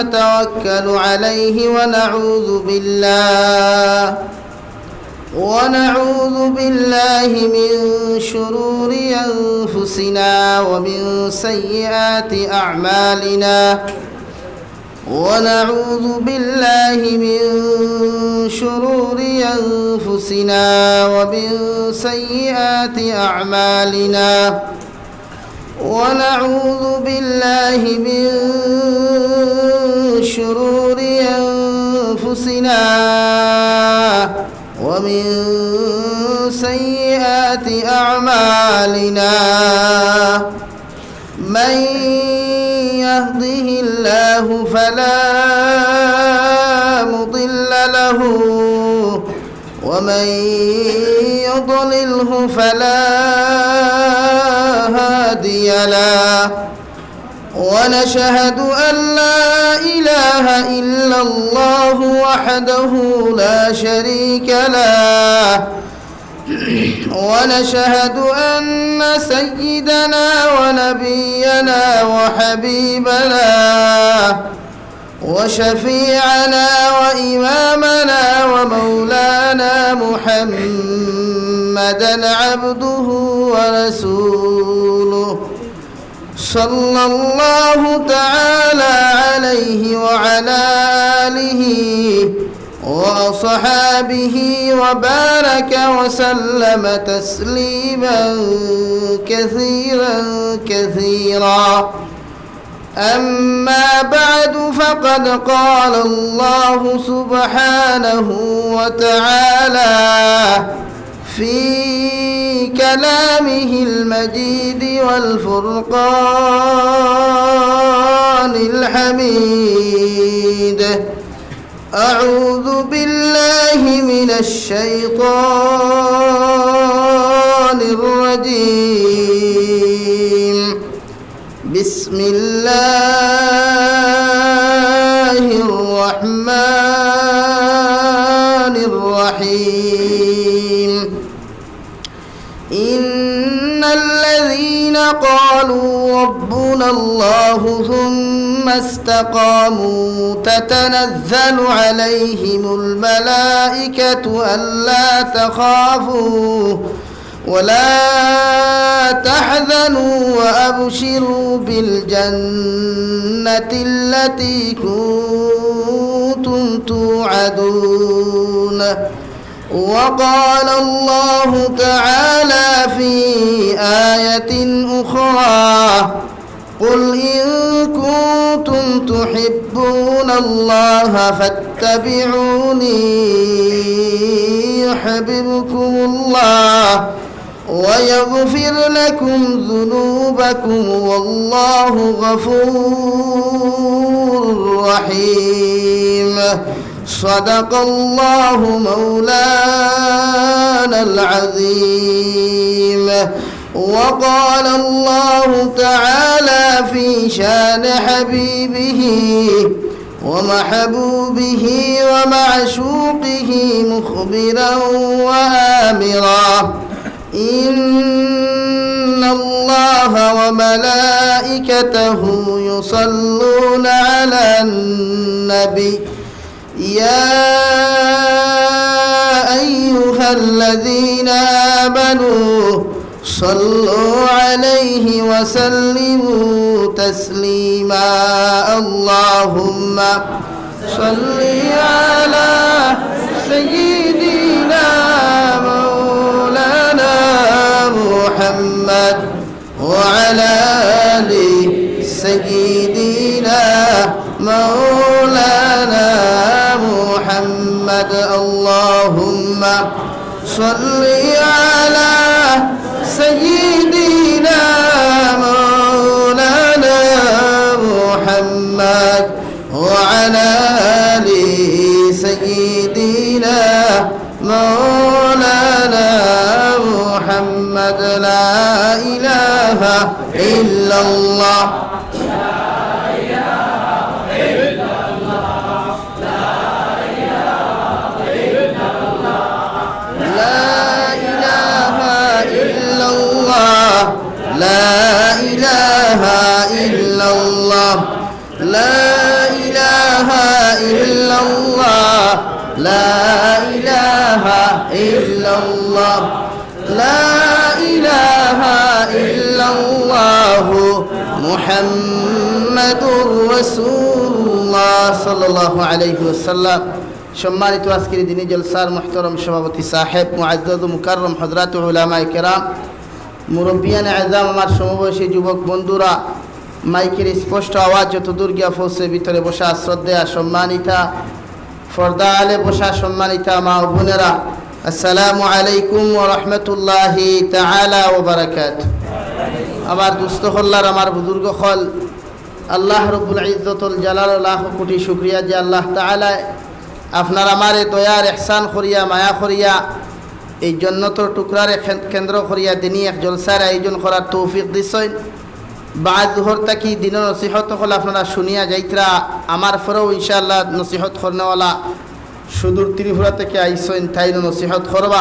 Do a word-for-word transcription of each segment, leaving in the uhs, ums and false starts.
نتوكل عليه ونعوذ بالله، ونعوذ بالله من شرور أنفسنا ومن سيئات أعمالنا، ونعوذ بالله من شرور أنفسنا ومن سيئات أعمالنا، ونعوذ بالله من شرور أنفسنا ومن سيئات أعمالنا. من يهده الله فلا مضل له، ومن يضلله فلا هادي له. ونشهد أن لا إله إلا الله وحده لا شريك له، ونشهد أن سيدنا ونبينا وحبيبنا وشفيعنا وإمامنا ومولانا محمدا عبده ورسوله، صلى الله تعالى عليه وعلى آله وأصحابه وبارك وسلم تسليما كثيرا كثيرا. أما بعد، فقد قال الله سبحانه وتعالى في كلامه المجيد والفرقان الحميد: أعوذ بالله من الشيطان الرجيم. بسم الله الرحمن الرحيم. إن الذين قالوا ربنا الله ثم استقاموا تتنزل عليهم الملائكة ألا تخافوا ولا تحزنوا وأبشروا بالجنة التي كنتم توعدون. وقال الله تعالى في آية أخرى: قل إن كنتم تحبون الله فاتبعوني يحببكم الله ويغفر لكم ذنوبكم والله غفور رحيم. صدق الله مولانا العظيم. وقال الله تعالى في شان حبيبه ومحبوبه ومعشوقه مخبرا وآمرا: إن الله وملائكته يصلون على النبي، يا أيها الذين آمنوا صلوا عليه وسلموا تسليما. اللهم صل على سيدنا مولانا محمد وعلى آل سيدنا مولانا محمد. اللهم صل على سيدنا مولانا محمد وعلى آل سيدنا مولانا محمد. لا إله إلا الله. لا إله إلا الله. لا إله إلا الله. لا إله لا إله إلا الله، لا إله إلا الله، محمد رسول الله صلى الله عليه وسلم। সম্মানিত আজকের দিনী জলসার মুহতারাম সভাপতি সাহেব, মুআজ্জাজ ও মুকাররম হযরত উলামায়ে কেরাম, মুরব্বিয়ানে আযম, আমার সমবয়সী যুবক বন্ধুরা, মাইকের স্পষ্ট আওয়াজ যতদূর গিয়া পৌঁছে, ভিতরে বসা শ্রদ্ধেয়া সম্মানিতা, পর্দা আড়ালে বসা সম্মানিতা মা ও বোনেরা, আসসালামু আলাইকুম ওয়া রাহমাতুল্লাহি তাআলা ওয়া বারাকাতুহু। আমার দুস্ত অকল, আমার বুজুর্গ অকল, আল্লাহ রব্বুল ইজ্জতুল জালালর লাখ কোটি শুকরিয়া যে আল্লাহ তাআলায় আপনার আমারে দয়ার ইহসান করিয়া, মায়া করিয়া, এই জন্নতর টুকরারে কেন-, কেন্দ্র করিয়া দিনি এক জলসার আয়োজন করার তৌফিক দিছইন। বাদ জোহর থাকি দিনর নসিহত অকল আপনারা শুনিয়া যাইতরা, আমার পরেও ইনশাআল্লাহ নসিহত করনেওয়ালা সুদূর ত্রিপুরা থাকি আইছইন, তাইনও নসিহত করবা।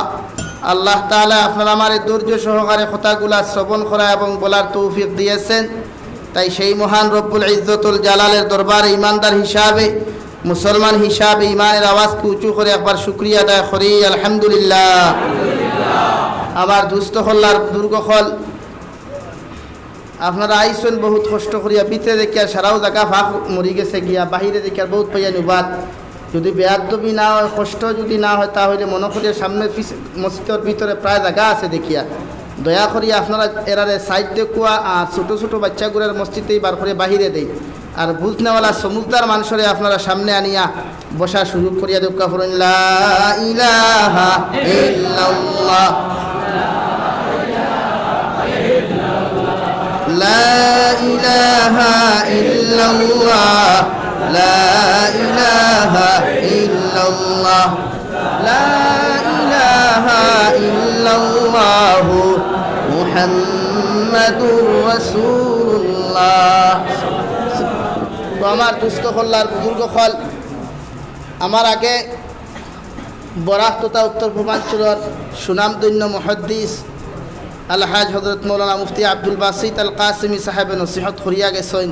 আল্লাহ তাআলা আপনার আমারে ধৈর্য সহকারে কথাগুলা শ্রবণ করা এবং বলার তৌফিক দিয়েছেন, তাই সেই মহান রব্বুল ইজ্জতুল জালালের দরবারে ইমানদার হিসাবে, মুসলমান হিসাবে ইমানের আওয়াজকে উঁচু করে একবার শুকরিয়া আদায় করি, আলহামদুলিল্লাহ। আমার দুস্ত অকল, বুজুর্গ অকল, আপনারা আইছইন বহুত কষ্ট করিয়া, ভিতরে দেখিয়ার সারাও জাগা ফাঁক মরি গেছে গিয়া, বাহিরে দেখিয়ার বহুত পাইয়া নিবাদ। যদি বেয়াদবি না হয়, কষ্ট যদি না হয়, তা হইলে মনে করিয়া সামনে পিছ-, মসজিদর ভিতরে প্রায় জাগা আছে দেখিয়া, দয়া করি আপনারা এরারে সাইড দেখুয়া আর ছোট ছোট বাচ্চাগুলার মসজিদেই বার করে বাহিরে দেই। আর বুঝনেওয়ালা সমুজদার মানুষরে আপনারা সামনে আনিয়া বসার সুযোগ করিয়া দেউক্কা। পড়ুন, লা ইলাহা ইল্লাল্লাহ, লা ইলাহা ইল্লাল্লাহ, লা ইলাহা ইল্লাল্লাহ, লা ইলাহা ইল্লাল্লাহু মুহাম্মাদুর রাসূলুল্লাহ। তো আমার দুস্ত অকল, বুজুর্গ অকল, আমার আগে বরাক তথা উত্তর পূর্বাঞ্চলর সুনামধন্য মুহাদ্দিস আলহাজ হযরত মাওলানা মুফতি আব্দুল বাসিত আল কাসিমি সাহেবে নসিহত করিয়া গেছইন।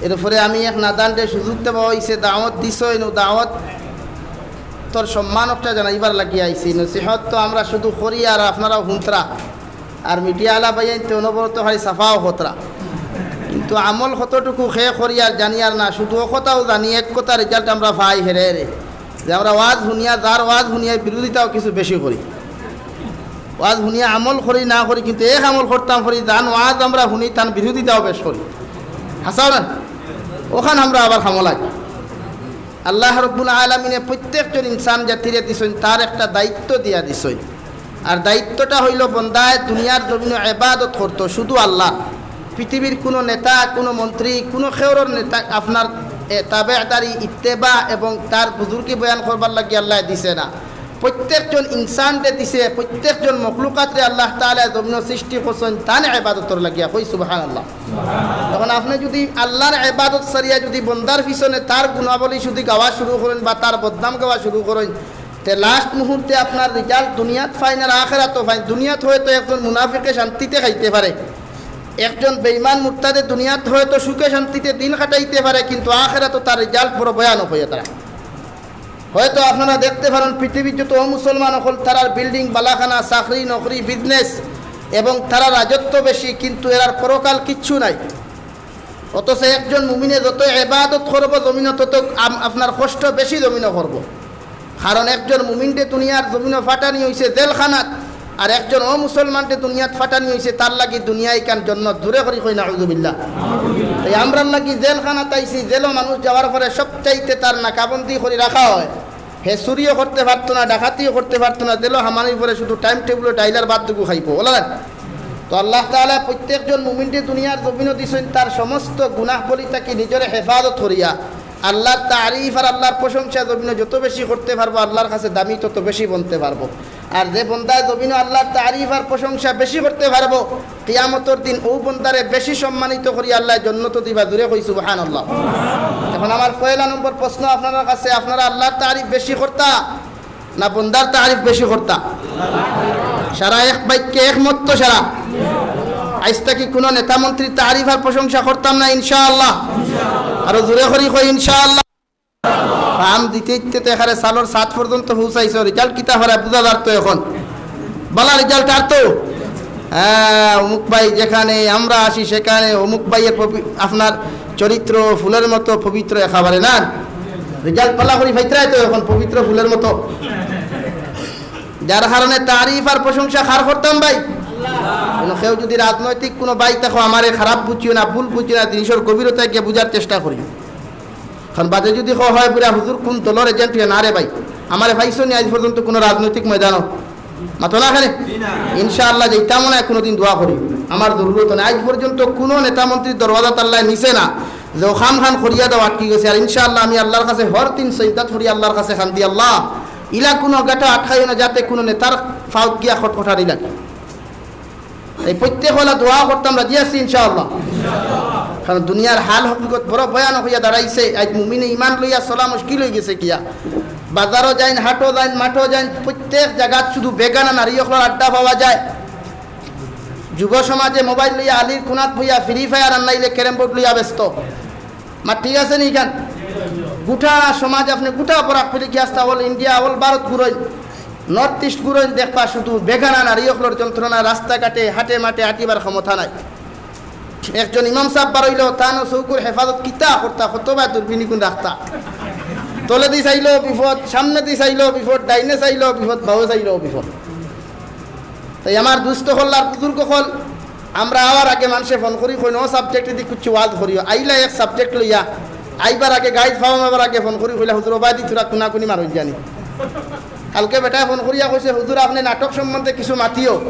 এরপরে আমি এক নাদানরে সুযোগ দেওয়া হইছে, দাওয়াত দিছইন, ও দাওয়াতর সম্মান একটা জানাইবার লাগি আইছি। নসিহত তো আমরা শুধু করি আর আপনারাও হুনতরা। আর মিডিয়া আলা ভাইয়াইন তো অনবরত খালি সাফাও কতরা, কিন্তু আমল কতটুকু কে করি আর জানি আর না। শুধু ও কথাও জানি, এক কথা রেজাল্ট আমরা পাই হেরে হেরে, যে আমরা ওয়াজ হুনিয়া, যার ওয়াজ হুনিয়া বিরোধিতাও কিছু বেশি করি। ওয়াজ হুনিয়া আমল করি না করি, কিন্তু এক আমল করতাম করি, যান ওয়াজ আমরা হুনি, তান বিরোধিতাও বেশ করি। হাছাও না? ওখান আমরা আবার খামো লাগে। আল্লাহ রব্বুল আলামিনে প্রত্যেকজন ইনসান জাতিরে দিছইন, তার একটা দায়িত্ব দিয়া দিছইন। আর দায়িত্বটা হইল, বন্দায় দুনিয়ার জমিনো ইবাদত করতো শুধু আল্লাহ। পৃথিবীর কোনো নেতা, কোনো মন্ত্রী, কোনো কেউরর নেতা আপনার, এ, তাবেদারি, ইত্তেবা এবং তার বুজুর্গি বয়ান করবার লাগি আল্লাহ দিছে না। প্রত্যেকজন ইনসানরে দিছে, প্রত্যেকজন মখলুকাতরে আল্লাহ তাআলা জমিনো সৃষ্টি করছইন তান ইবাদতর লাগিয়া। কই সুবহানাল্লাহ। তখন আপনি যদি আল্লাহর ইবাদত ছাড়িয়া যদি বন্দার পিছনে তার গুণাবলী যদি গাওয়া শুরু করেন বা তার বদনাম গাওয়া শুরু করেন, তে লাস্ট মুহূর্তে আপনার রেজাল্ট দুনিয়াত ফাইন আর আখেরাতও ফাইন। দুনিয়াত হয়তো একজন মুনাফিকে শান্তিতে খাইতে পারে, একজন বেঈমান মুরতাদে দুনিয়াত হয়তো সুখে শান্তিতে দিন কাটাইতে পারে, কিন্তু আখেরাতো তার রেজাল্ট বড় ভয়ানক হইয়া দাঁড়ায়। হয়তো আপনারা দেখতে পারেন, পৃথিবীর যত অমুসলমান অকল, তারার বিল্ডিং, বালাখানা, চাকরি, নকরি, বিজনেস এবং তারার রাজত্ব বেশি, কিন্তু এরার পরকাল কিচ্ছু নাই। অথচ একজন মুমিনে যত ইবাদত করব জমিনো, তত আম-, আপনার কষ্ট বেশি জমিনো করব। কারণ একজন মুমিনরে দুনিয়ার জমিনো ফাটানি হইছে জেলখানাত, আর একজন অমুসলমানরে দুনিয়াত ফাটানি হইছে তার লাগি দুনিয়া ইখান জন্নত। জোরে করি কই নাউজুবিল্লাহ। তাই আমরার লাগি জেলখানাত আইছি, জেলো মানুষ যাওয়ার পরে সবচাইতে তার নাকাবন্দি করি রাখা হয়। হে চুরিও করতে পারতো না, ডাকাতিও করতে পারতো না, জেলো হামানির পরে শুধু টাইম টেবিলো ডাইল আর ভাতটুকু খাইবো, বলা যায়? তো আল্লাহ তাআলা প্রত্যেকজন মুমিনরে দুনিয়ার জমিনো দিছইন, তার সমস্ত গুনাহ বলি থাকি নিজরে হেফাজত করিয়া আল্লাহর তারিফ আর আল্লাহর প্রশংসা জমিনো যত বেশি করতে পারবো, আল্লাহর কাছে দামি তত বেশি বনতে পারবো। আর যে বন্দায় জমিনো আল্লাহর তারিফ আর প্রশংসা বেশি করতে পারবো, কিয়ামতর দিন ও বন্দারে বেশি সম্মানিত করি আল্লাহ জন্নত দিবা। জোরে কই সুবহানাল্লাহ। এখন আমার পয়লা নম্বর প্রশ্ন আপনারার কাছে, আপনারা আল্লাহর তারিফ বেশি করতা না বন্দার তারিফ বেশি করতা? সারা এক বাক্যে একমত তো সারা। আইজ থাকি কোনো নেতা মন্ত্রীর তারিফ আর প্রশংসা করতাম না ইনশাআল্লাহ। আরো জোরে করি কই ইনশাআল্লাহ। ফাম দিতে দিতে তো এখানে সালর সাত পর্যন্ত পৌঁছাইছো, রেজাল্ট কিতা হারে বুঝা যার তো এখন। বালা রেজাল্ট আর তো? হ্যাঁ, অমুক ভাই যেখানে, আমরা আসি সেখানে, অমুক ভাইয়ের পবি-, আপনার চরিত্র ফুলের মতো পবিত্র একেবারে না। রেজাল্ট বালা করি পাইতরায় তো এখন পবিত্র ফুলের মতো। যার কারণে তারিফ আর প্রশংসা কার করতাম ভাই? কেউ যদি রাজনৈতিক কোনো ভাই থাকো, আমারে খারাপ বুঝিও না, ভুল বুঝিও না, জিনিসর গভীরতায় গিয়া বুঝার চেষ্টা করিও। কারণ বাদে যদি কও হয় বুড়া হুজুর কোন দলর এজেন্ট, না রে ভাই, আমারে পাইছো নি আজ পর্যন্ত কোনো রাজনৈতিক ময়দানো? মাতো না এখানে। ইনশাআল্লাহ যাইতাম না, কোনোদিন দোয়া করি, আমার জরুরত নাই। আজ পর্যন্ত কোনো নেতা মন্ত্রীর দরওয়াজা তাল্লায় নিছে না যে ও খাম খান করিয়া দাও, আটকি গেছে। আর ইনশাআল্লাহ আমি আল্লাহর কাছে হর দিন সৈদাত করি, আল্লাহর কাছে খান্দি, আল্লাহ, ইলা কোনো গাটা আটকাইও না, যাতে কোনো নেতার ফাউত গিয়া খটখটানি লাগে। এই প্রত্যেক ওলা দোয়া করতাম, রাজি আছি ইনশাআল্লাহ। কারণ দুনিয়ার হাল হকিকত বড় ভয়ানক হইয়া দাঁড়াইছে। আজ মুমিনে ইমান লইয়া চলা মুশকিল হয়ে গেছে গিয়া। বাজারও যাইন, হাটও যাইন, মাঠও যাইন, প্রত্যেক জায়গাত শুধু বেগানা নারী অকলর আড্ডা পাওয়া যায়। যুব সমাজে মোবাইল লইয়া আলির কোনাত বইয়া ফ্রি ফায়ার আর নাইলে ক্যারেম বোর্ড লইয়া ব্যস্ত। মা ঠিক আছে নি ইখান? গোটা সমাজ আপনি গোটা বরাক ফিরে গিয়া আসতা, অল ইন্ডিয়া, অল ভারত ঘুরইন, নর্থ ইস্ট ঘুরইন, দেখবা শুধু বেগানা নারী অকলর যন্ত্রণা, রাস্তাঘাটে হাটে মাঠে আটিবার ক্ষমতা নাই। একজন ইমাম সাহেব বারইলো, তানো চৌকুর হেফাজত কিতা করতা, কতবা দূরবীন গুন রাখতা। তলেদি চাইলেও বিপদ, সামনেদি চাইলেও বিপদ, ডাইনে চাইলেও বিপদ, বামে চাইলেও বিপদ। তাই আমার দুস্থ অকল আর বুজুর্গ অকল, আমরা আওয়ার আগে মানষে ফোন করি কইন, "ও সাবজেক্ট দি কিছু ওয়াজ করিও।" আইলা এক সাবজেক্ট লইয়া, আইবার আগে গাইজ ফাওয়াম আবার আগে ফোন করি কইলা, "হুজুর, ওবায়দি থুড়া কুনাকুনি মারইন জানি।" কালকে বেটায় ফোন করিয়া কইছে, "হুজুর, আপনে নাটক সম্বন্ধে কিছু মাতিও।"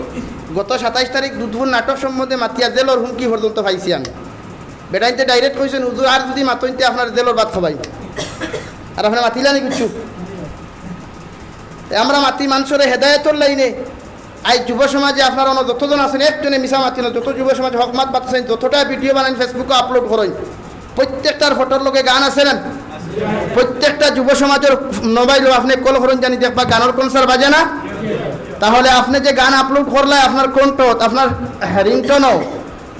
গত সাতাইশ তারিখ দুধপুর নাটক সম্বন্ধে মাতিয়া জেলর হুমকি পর্যন্ত পাইছি আমি। বেটাইন্তে ডাইরেক্ট কইছইন, "হুজুর, আর যদি মাতইন তে আপনার জেলর ভাত খাবাইন।" আর আপনে মাতিলা নি কিছু? তে আমরা মাতি মানষরে হেদায়েতর লাইনে। আইজ যুব সমাজে আপনারা অনো যতজন আছেন, একজনে মিছা মাতি না, যত যুব সমাজে হক মাত মাতছেন, যতটা ভিডিও বানাইন, Facebook-ও আপলোড করইন, প্রত্যেকটার ফটোর লগে গান আছে না? প্রত্যেকটা যুব সমাজর মোবাইলো আপনে কল করইন জানি, দেখবা গানর কনসার্ট বাজে না? তাহলে আপনে যে গান আপলোড করলা, আপনার কণ্ঠ, আপনার রিংটোনও,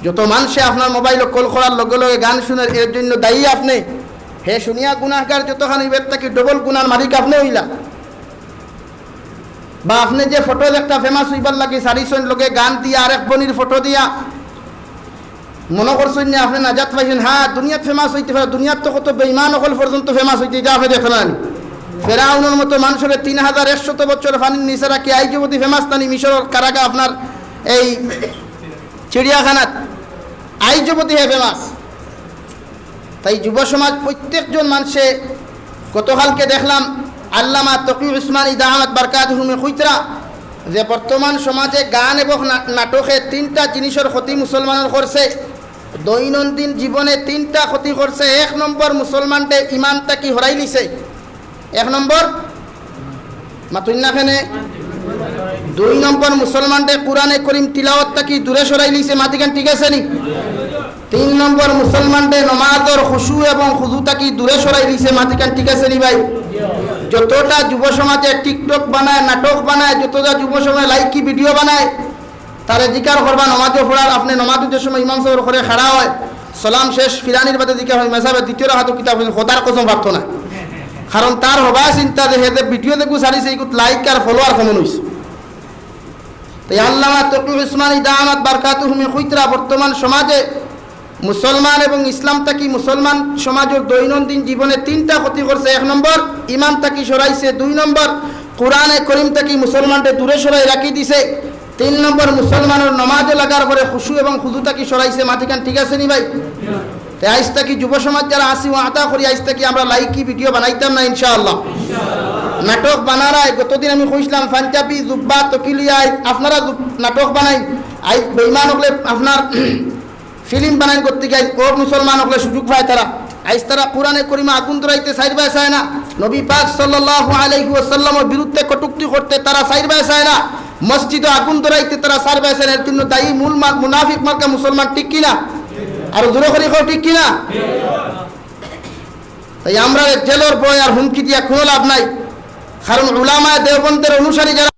যত মানষে আপনার মোবাইলো কল করার লগে লগে গান শুনের, এর জন্য দায়ী আপনে। হে শুনিয়া গুনাহগার যতখান, ইবের থাকি ডবল গুনার মালিক আপনে অইলা। বা আপনে যে ফটো একটা ফেমাস অইবার লাগি সারিছইন, লগে গান দিয়া, আরেক বনির ফটো দিয়া, মনো করছইন নি আপনে নাজাত পাইছইন? হ্যাঁ, দুনিয়াত ফেমাস অইতে পারে, দুনিয়াত তো কত বেইমান অকল পর্যন্ত ফেমাস অইতে, ইটা আপনে দেখরা নি? ফেরাউনর মতো মানষরে তিন হাজার একশত বছর পানির নিচে রাখি আইজ অবধি ফেমাস নানি মিশরর কারাগা আপনার এই চিড়িয়াখানাত আইজ অবধি হে ফেমাস। তাই যুব সমাজ প্রত্যেকজন মানষে, গতকালকে দেখলাম আল্লামা তকি উসমানী দামাত বারকাতুহুমে কইতরা যে বর্তমান সমাজে গান এবং না-, নাটকে তিনটা জিনিসর ক্ষতি মুসলমানর করছে। দৈনন্দিন জীবনে তিনটা ক্ষতি করছে। এক নম্বর, মুসলমানরে ইমান থাকি হরাইলিছে। এক নম্বর, মাতুন না কেনে? দুই নম্বর, মুসলমানরে কোরআনে করিম তিলাওয়াত থাকি দূরে সরাইলিছে, মাতিখান ঠিক আছে নি? তিন নম্বর, মুসলমানরে নমাজর খুশু এবং খুজু থাকি দূরে সরাইলিছে, মাতিখান ঠিক আছে নি ভাই? যতটা যুব সমাজে TikTok বানায়, নাটক বানায়, যতটা যুব সমাজে লাইকি ভিডিও বানায়, তারে জিকার করবা নমাজও পড়ার, আপনে নমাজও যে সময় ইমাম সাহেবর ঘরে খাড়া অয়, সালাম শেষ ফিরানির বাদে জিকার অয়, "ইমাম সাহেব, দ্বিতীয় রাকাতো কিতা পড়ছইন?" খোদার কসম পারতো না। কারণ তার হবা চিন্তা যে হে যে ভিডিও দেখু সারিছে, ইগুত লাইক আর ফলোয়ার কমন অইছে। তাই আল্লামা তকি উসমানী দামাত বারকাতুহুমে কইতরা বর্তমান সমাজে মুসলমান এবং ইসলাম থাকি মুসলমান সমাজর দৈনন্দিন জীবনে তিনটা ক্ষতি করছে। এক নম্বর, ইমান থাকি সরাইছে। দুই নম্বর, কোরআনে করিম থাকি মুসলমানরে দূরে সরাই রাখি দিছে। তিন নম্বর, মুসলমানর নমাজে লাগার পরে খুশু এবং খুজু থাকি সরাইছে। মাতিখান ঠিক আছে নি ভাই? তে আইজ থাকি যুব সমাজ যারা আছি, ওয়াদা করি আইজ থাকি আমরা লাইকি ভিডিও বানাইতাম না ইনশাআল্লাহ। নাটক বানারায়, গতদিন আমি কইছিলাম পাঞ্জাবি জুব্বা তকিলিয়া, আইজ আপনারা জুব-, নাটক বানাইন। আইজ বেইমান অকলে আপনার ফিল্ম বানাইন করতে গিয়া, ও মুসলমান অকলে সুযোগ পায় তারা। আইজ তারা কোরআনে করিমে আগুন ধরাইতে চাইর বায় চায় না। নবী পাক সাল্লাল্লাহু আলাইহি ওয়াসাল্লামর বিরুদ্ধে কটূক্তি করতে তারা চাইর বায় চায় না। মসজিদে আগুন ধরাইতে তারা চাইর বায় চায় না। এর জন্য দায়ী মূল মা-, মুনাফিক মার্কা মুসলমান, ঠিক কি না? আর জোরে করি কও, ঠিক কি না? তাই আমরা জেলর ভয় আর হুমকি দিয়া কোনো লাভ নাই। কারণ উলামায়ে দেওবন্দের অনুসারী যারা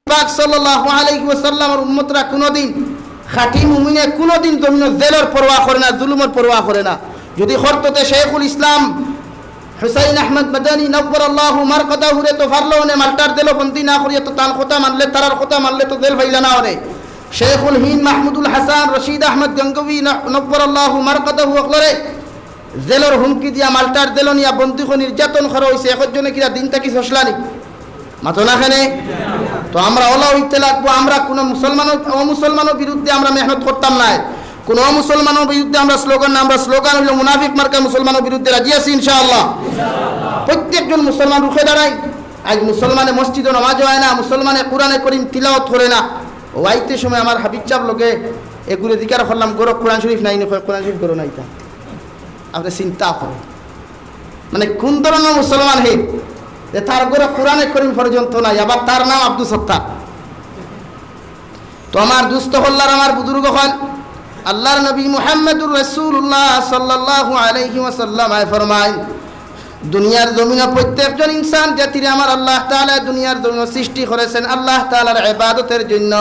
পাক সাল্লাল্লাহু আলাইহি ওয়াসাল্লামর উম্মতরা কোনোদিন, খাঁটি মুমিনে কোনোদিন জমিনর জেলর পরোয়া করে না, জুলুমর পরোয়া করে না। যদি করতো তে শেখুল ইসলাম হুসাইন আহমদ মাদানী নব্বরাল্লাহু মারকাদাহুরে তো পারলো অনে মাল্টার জেলো বন্দি না করিয়া, তো তান কথা মানলে, তারার কথা মানলে তো জেল পাইলা না অনে। শেখুল হিন্দ মাহমুদুল হাসান, রশিদ আহমদ গঙ্গোহী ন-, নব্বরাল্লাহু মারকাদাহু অকলরে জেলর হুমকি দিয়া মাল্টার জেলো নিয়া বন্দি করি নির্যাতন করা অইছে। একজনে কিরা দিন থাকি ফসলানি মাতো না কেনে? তো আমরা অলা অইতে লাগবো। আমরা কোনো মুসলমান, অমুসলমানর বিরুদ্ধে আমরা মেহনত করতাম নায়, কোনো অমুসলমানর বিরুদ্ধে আমরা স্লোগান না, আমরা স্লোগান অইলো মুনাফিক মার্কা মুসলমানর বিরুদ্ধে। রাজি আছি ইনশাআল্লাহ? প্রত্যেকজন মুসলমান রুখে দাঁড়াই। আজ মুসলমানে মসজিদো নামাজ অয় না, মুসলমানে কোরআনে করিম তিলাওয়াত করে না। অউ আইতে সময় আমার হাফিজ সাব লগে এগুরে জিকার করলাম, "ঘরো কোরআন শরীফ নাই নি?" কয়, "কোরআন শরীফ ঘরো নাই।" তা আপনে চিন্তা করইন, মানে, কোন ধরনর মুসলমান হে, যে তার ঘরো কোরআনে করিম পর্যন্ত নাই, আবার তার নাম আব্দুস সত্তার। তো আমার দুস্ত অকল আর আমার বুজুর্গ অকল, আল্লার নবী মুহাম্মাদুর রাসূলুল্লাহ সাল্লাল্লাহু আলাইহি ওয়াসাল্লাম আয় ফরমাইন, দুনিয়ার জমিনো প্রত্যেকজন ইনসান জাতিরে আমার আল্লাহ তাআলা দুনিয়ার জমিনো সৃষ্টি করেছেন আল্লাহ তাআলার ইবাদতের জন্য।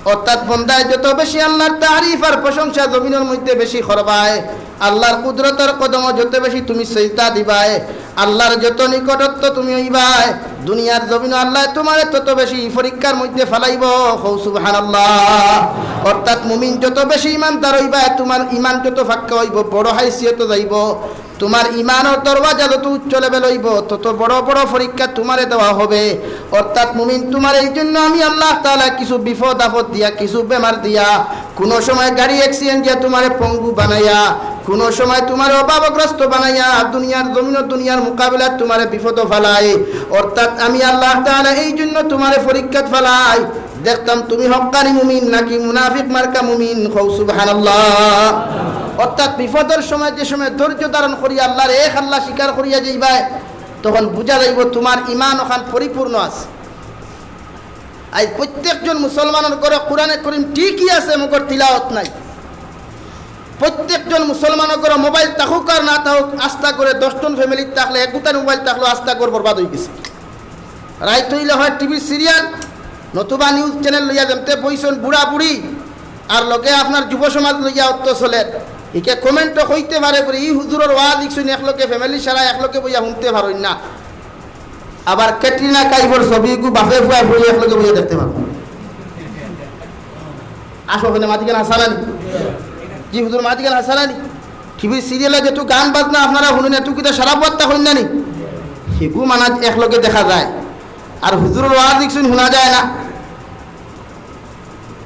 অর্থাৎ বন্দায় যত বেশি আল্লার তারিফ আর প্রশংসা জমিনর মধ্যে বেশি করবায়, আল্লার কুদরতর কদমো যত বেশি তুমি সেজদা দিবায়, আল্লার যত নিকটত্ব তুমি অইবায়, দুনিয়ার জমিনো আল্লায় তুমারে তত বেশি পরীক্ষার মধ্যে ফালাইবো। কও সুবহানাল্লাহ। অর্থাৎ মুমিন যত বেশি ইমানদার অইবায়, তুমার ইমান যত পাক্কা অইবো, বড় হাইসিয়তো যাইবো, তুমার ইমানর দরওয়াজা যত উচ্চ লেভেল অইবো, তত বড় বড় পরীক্ষা তুমারে দেওয়া হবে। অর্থাৎ মুমিন তুমার এই জন্য আমি আল্লাহ তাআলা কিছু বিপদ আপদ দিয়া, কিছু বেমার দিয়া, কোনো সময় গাড়ি অ্যাক্সিডেন্ট দিয়া তুমারে পঙ্গু বানাইয়া, কোনো সময় তুমারে অভাবগ্রস্ত বানাইয়া, দুনিয়ার জমিনো দুনিয়ার মোকাবিলাত তুমারে বিপদো ফালাই। অর্থাৎ আমি আল্লাহ তাআলা এই জন্য তুমারে পরীক্ষাত ফালাই, দেখতাম তুমি হক্কানি মুমিন নাকি মুনাফিক মার্কা মুমিন। কও সুবহানাল্লাহ। অর্থাৎ বিপদর সময় যে সময় ধৈর্য ধারণ করি আল্লার এক আল্লা স্বীকার করিয়া যাইবায়, তখন বুঝা যাইবো তুমার ইমান অখান পরিপূর্ণ আছে। আজ প্রত্যেকজন মুসলমানর ঘরো কোরআনে করিম ঠিকই আছে, মগর তিলাওয়াত নাই। প্রত্যেকজন মুসলমানর ঘরো মোবাইল থাকুক আর না থাকুক, আস্তা ঘরো দশ জন ফ্যামিলি থাকলে, এক গুতান মোবাইল থাকলে আস্তা ঘর বরবাদ অইগেছে। রাইত অইলে হয় টিভির সিরিয়াল, নতুবা নিউজ চ্যানেল লইয়া যেমতে বইছইন বুড়া বুড়ি, আর লগে আপনার যুব সমাজ লইয়া অত্ত চলের। ইকে কমেন্টো কইতে পারে করি, "ই হুজুরর ওয়াজ দেখছইন একলগে ফ্যামিলি সারা একলগে বইয়া হুনতে পারইন না।" আবার ক্যাটরিনা কাইফর ছবি ইগু বাপে ফুয়া ফুড়ি একলগে বইয়া দেখতে পারবা। আসো, অখানে মাতিখান হাসানানি। জি হুজুর, মাতিখান হাসানানি। টিভির সিরিয়ালে যেটু গান বাজনা আপনারা হুনইন, এটু কিতা সারা বার্তা হুনইন না নি? হিগু মানা একলগে দেখা যায়, আর হুজুরর ওয়াজ দেখছইন হুনা যায় না।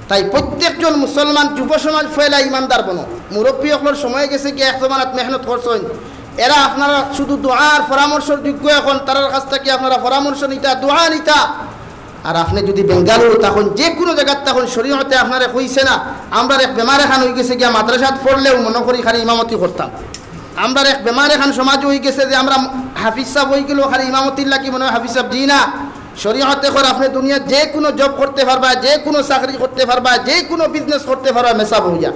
তাই প্রত্যেকজন মুসলমান যুব সমাজ ফয়লা ইমানদার বনো। মুরব্বী অকলর সময় গেছে গিয়া, এক জমানাত মেহনত করছইন। এরা আপনারা শুধু দোয়ার পরামর্শর যোগ্য, এখন তারার কাছ থাকি আপনারা পরামর্শ নিতা, দোয়া নিতা। আর আপনে যুদি বেঙ্গালুরু থাকইন, যে কুনু জাগাত থাকইন, শরীয়তে আপনারে কইছে না, আমরার এক বেমার এখান অইগেছে গিয়া মাদ্রাসাত পড়লেও মনো করি খালি ইমামতি করতাম। আমরার এক বেমার এখান সমাজো অইগেছে যে আমরা হাফিজ সাব অইগেলেও খালি ইমামতির লাগি মনো অয় হাফিজ সাব, জি না। শরীয়তে কর আপনে দুনিয়ার যে কুনু জব করতে পারবা, যে কুনু চাকরি করতে পারবা, যে কুনু বিজনেস করতে পারবা, মেসাব অইয়া।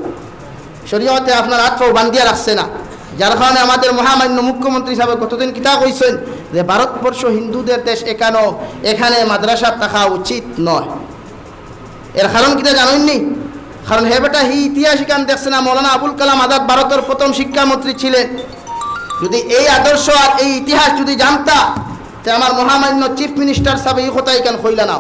শরীয়তে আপনার আত পাও বান্ধিয়া রাখছে না, যার কারণে আমাদের মহামান্য মুখ্যমন্ত্রী সাবে গতদিন কিতা কইছইন যে ভারতবর্ষ হিন্দুদের দেশ একানো, এখানে মাদ্রাসা থাকা উচিত নয়। এর কারণ কিতা জানইন নি? কারণ হে বেটা হি ইতিহাস ইখান দেখছে না, মৌলানা আবুল কালাম আজাদ ভারতর প্রথম শিক্ষামন্ত্রী ছিলেন। যুদি এই আদর্শ আর এই ইতিহাস যুদি জানতা, তে আমার মহামান্য চিফ মিনিস্টার সাবে ই কথা ইখান কইলা না।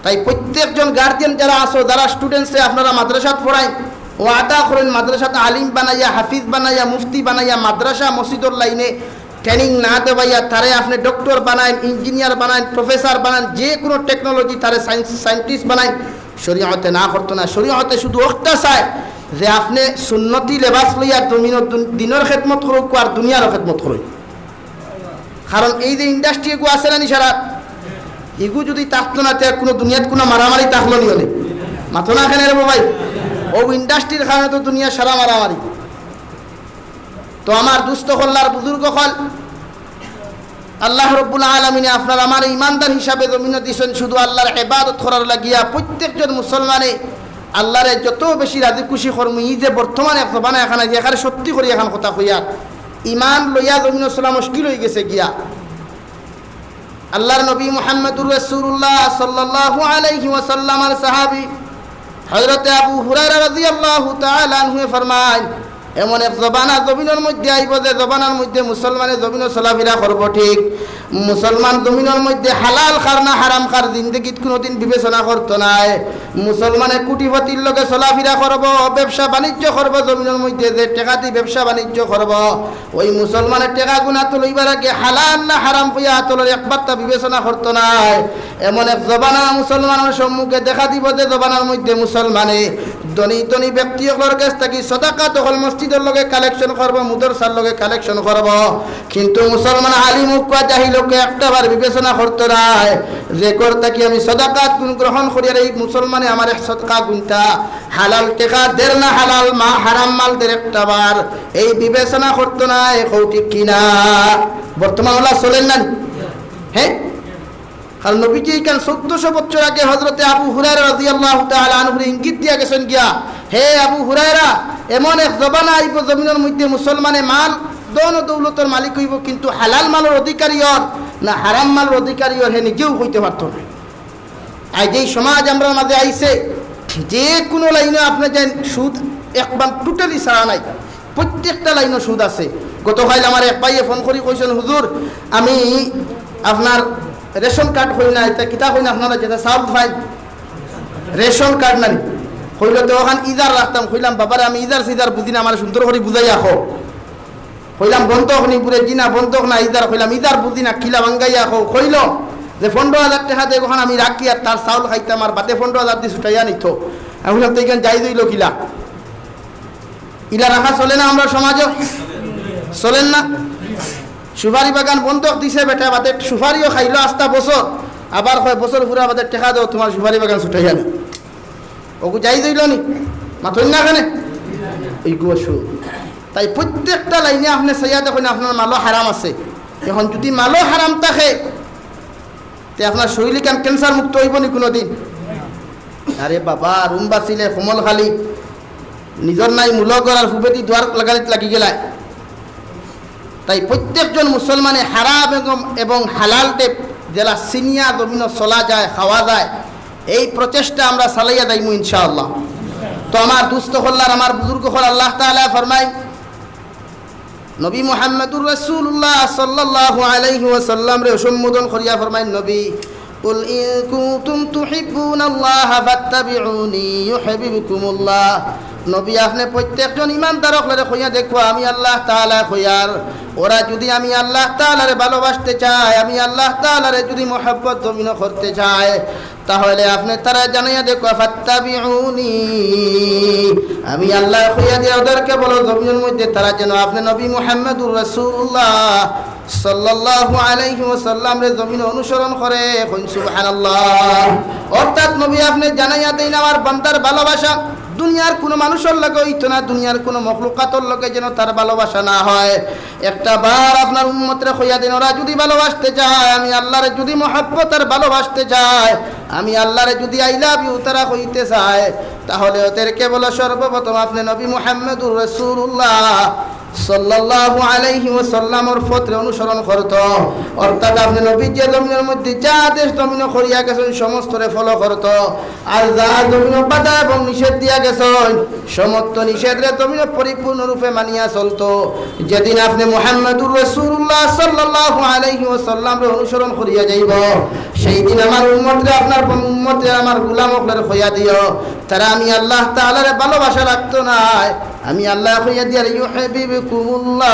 তাই প্রত্যেকজন গার্জিয়ান যারা আছো, যারা স্টুডেন্টসরে আপনারা মাদ্রাসাত পড়াইন, ওয়াদা করইন মাদ্রাসাত আলিম বানাইয়া, হাফিজ বানাইয়া, মুফতি বানাইয়া, মাদ্রাসা মসজিদর লাইনে ট্রেনিং না দেওয়াইয়া তারে আপনে ডক্টর বানাইন, ইঞ্জিনিয়ার বানাইন, প্রফেসর বানাইন, যে কুনু টেকনোলজি তারে সায়েন্স, সায়েন্টিস্ট বানাইন। শরীয়তে না করতো না, শরীয়তে শুধু অখটা চায় যে আপনে সুন্নতি লেবাস লইয়া জমিনর দুন-, দিনর খেদমত করউক আর দুনিয়ারও খেদমত করউক। কারণ এই যে ইন্ডাস্ট্রি এগু আছে না নি সারা, এগু যুদি থাকতো না, তে কুনু দুনিয়াত কুনু মারামারি থাকলো নি অনে? মাতো না কেনে রে বা ভাই? অউ ইন্ডাস্ট্রির কারণে তো দুনিয়া সারা মারামারি। তো আমার দুস্ত অকল আর বুজুর্গ অকল, আল্লাহ রব্বুল আলামিনে আপনার আমারে ইমানদার হিসাবে জমিনো দিছইন শুধু আল্লার ইবাদত করার লাগিয়া। প্রত্যেকজন মুসলমানে আল্লারে যত বেশি রাজি খুশি করমু, ই যে বর্তমানে এক জমানা এখান আইছে, এখানে সত্যি করি এখান কথা কইয়ার, ইমান লইয়া জমিনো চলা মুশকিল অইগেছে গিয়া। আল্লার নবী মুহাম্মাদুর রাসূলুল্লাহ সাল্লাল্লাহু আলাইহি ওয়াসাল্লামর সাহাবী হযরতে আবু হুরায়রা রাদিয়াল্লাহু তাআলা আনহুয়ে ফরমাইন, এমন এক জমানা জমিনর মধ্যে আইবো যে জমানার মধ্যে মুসলমানে জমিনো চলাফিরা করবো, ঠিক মুসলমান জমিনর মধ্যে হালাল খার না হারাম খার জিন্দেগিত কুনুদিন বিবেচনা করতো নায়। মুসলমানে কুটিপতির লগে চলাফিরা করবো, ব্যবসা বাণিজ্য করবো, জমিনর মধ্যে যে টেকা দি ব্যবসা বাণিজ্য করবো, ওই মুসলমানে টেকাগুন আতো লইবার আগে হালাল না হারাম কইয়া আতো লইয়া একবার তা বিবেচনা করতো নায়। এমন এক জমানা মুসলমানর সম্মুখে দেখা দিবো যে জমানার মধ্যে মুসলমানে ধনী ধনী ব্যক্তি অকলর গেছ থাকি সদাকাত অকল মসজিদর লগে কালেকশন করবো, মুদরসার লগে কালেকশন করবো, কিন্তু মুসলমান আলিম অউক্কা জাহিল অউক্কা একটা বার বিবেচনা করতো নায় যে ঘর থাকি আমি সদাকাতগুন গ্রহণ করিয়ার এই মুসলমানে আমার এক সদকাগুনতা হালাল টেকা দের না হালাল মা হারাম মাল দের একটা বার এই বিবেচনা করতো নায়। কও ঠিক কিনা? বর্তমান অলা চলের না নি? হ্যাঁ, কারণ নবীজি ইখান চৌদ্দশো বছর আগে হযরতে আবু হুরায়রা রাদিয়াল্লাহু তাআলা আনহুরে ইঙ্গিত দিয়া গেছইন গিয়া, "হে আবু হুরায়রা, এমন এক জমানা আইবো জমিনর মধ্যে মুসলমানে মাল, ধন ও দৌলতর মালিক অইবো, কিন্তু হালাল মালর অধিকারী অর না হারাম মালর অধিকারী অর হে নিজেও কইতে পারতো নায়।" আইজ এই সমাজ আমরার মাঝে আইছে, যে কুনু লাইনো আপনে যাইন সুদ একবার totally ছাড়া নাই, প্রত্যেকটা লাইনো সুদ আছে। গতকাইল আমার এক ভাইয়ে ফোন করি কইছইন, "হুজুর, আমি আপনার রেশন কার্ড কই না, ইতা কিতা কই না আপনারা যেতা চাউল পাইন, রেশন কার্ড না নি?" কইলো, "তে অখান ইজার রাখতাম।" কইলাম, "বাবারে, আমি ইজার সিজার বুঝি না, আমারে সুন্দর করি বুঝাইয়া কও।" কইলাম, "বন্ধক নি?" বুলে, "জি না, বন্ধক না, ইজার।" কইলাম, "ইজার বুঝি না, কিলা ভাঙ্গাইয়া কও।" কইলো যে, "পনরো হাজার টেকা দেখ, অখান আমি রাখি আর তার চাউল খাইতাম, আর বাদে পনরো হাজার দি ছুটাইয়া নিতো।" আমি কইলাম, "তে ইখান জাইজ অইলো কিলা?" ইলা রাখা চলে না আমরার সমাজো? চলের না? সুপারি বাগান বন্ধক দিছে বেটা, বাদে সুপারিও খাইলো আস্তা বছর, আবার কয় বছর ফুরার বাদে, "টেকা দেও, তুমার সুপারি বাগান ছুটাইয়া নেও।" অগু জাইজ অইলো নি? মাতইন না কেনে? ইগু সুদ। তাই প্রত্যেকটা লাইনে আপনে চাইয়া দেখইন আপনার মালো হারাম আছে। এখন যুদি মালো হারাম থাকে, তে আপনার শরীর ইখান cancer মুক্ত অইবো নি কুনুদিন? আরে বাবা, রুম বাচিলে কমল খালি, নিজর নাই মুলো করার ফুবেদি দুয়ার লাগালিত লাগি গেলায়। তাই প্রত্যেকজন মুসলমানে হারাম এবং, এবং হালাল টেপ যেলা চিনিয়া জমিনো চলা যায়, খাওয়া যায়, এই প্রচেষ্টা আমরা চালাইয়া যাইমু ইনশাআল্লাহ। তো আমার দুস্ত অকল আর আমার বুজুর্গ অকল, আল্লাহ তাআলায় ফরমাইন, নবী মুহাম্মাদুর রাসূলুল্লাহ সাল্লাল্লাহু আলাইহি ওয়াসাল্লামরে সম্বোধন করিয়া ফরমাইন, "নবী, কুল ইন কুনতুম তুহিব্বুনাল্লাহা ফাত্তাবিউনি ইউহিব্বুকুমুল্লাহ।" নবী, আপনে প্রত্যেকজন ইমানদার অকলরে কইয়া দেখো, আমি আল্লাহ তাআলায় কইয়ার, ওরা যুদি আমি আল্লাহ তাআলারে ভালোবাসতে চায়, আমি আল্লাহ তাআলারে যুদি মহব্বত জমিনো করতে চায়, তাহলে আপনে তারারে জানাইয়া দেখো, "ফাত্তাবিউনি।" আমি আল্লায় কইয়া দিয়া ওদেরকে বলো, জমিনর মধ্যে তারা যেন আপনে নবী মুহাম্মাদুর রাসূলুল্লাহ সাল্লাল্লাহু আলাইহি ওয়াসাল্লামরে জমিনো অনুসরণ করে। কইন সুবহানাল্লাহ। অর্থাৎ নবী আপনে জানাইয়া দেইন আমার বান্দার ভালোবাসা দুনিয়ার কুনু মানুষর লগে অইতো না, দুনিয়ার কুনু মখলুকাতর লগে যেন তার ভালোবাসা না হয়। একটা বার আপনার উম্মতরে কইয়া দেইন, ওরা যুদি ভালোবাসতে চায়, আমি আল্লারে যুদি মহব্বত আর ভালোবাসতে চায়, আমি আল্লারে যুদি "I love you" তারা কইতে চায়, তাহলে ওদেরকে বলো, সর্বপ্রথম আপনে নবী মুহাম্মাদুর রাসূলুল্লাহ সাল্লাল্লাহু আলাইহি ওয়াসাল্লামর পথরে অনুসরণ করতো। অর্থাৎ আপনে নবী যে জমিনর মধ্যে যে আদেশ জমিনো করিয়া গেছইন, সমস্তরে follow করতো। আর যা জমিনো বাধা এবং নিষেধ দিয়া গেছইন, সমস্ত নিষেধরে জমিনো পরিপূর্ণ রূপে মানিয়া চলতো। যেদিন আপনে মুহাম্মাদুর রাসূলুল্লাহ সাল্লাল্লাহু আলাইহি ওয়াসাল্লামরে অনুসরণ করিয়া যাইবো, সেই দিন আমার উম্মতরে, আপনার উম্মতরে, আমার গোলাম অকলরে কইয়া দিও, তারা আমি আল্লাহ তাআলারে ভালোবাসা রাখতো নায়, আমি আল্লায় কইয়া দিয়ার, "ইউহিব্বুকুমুল্লাহ",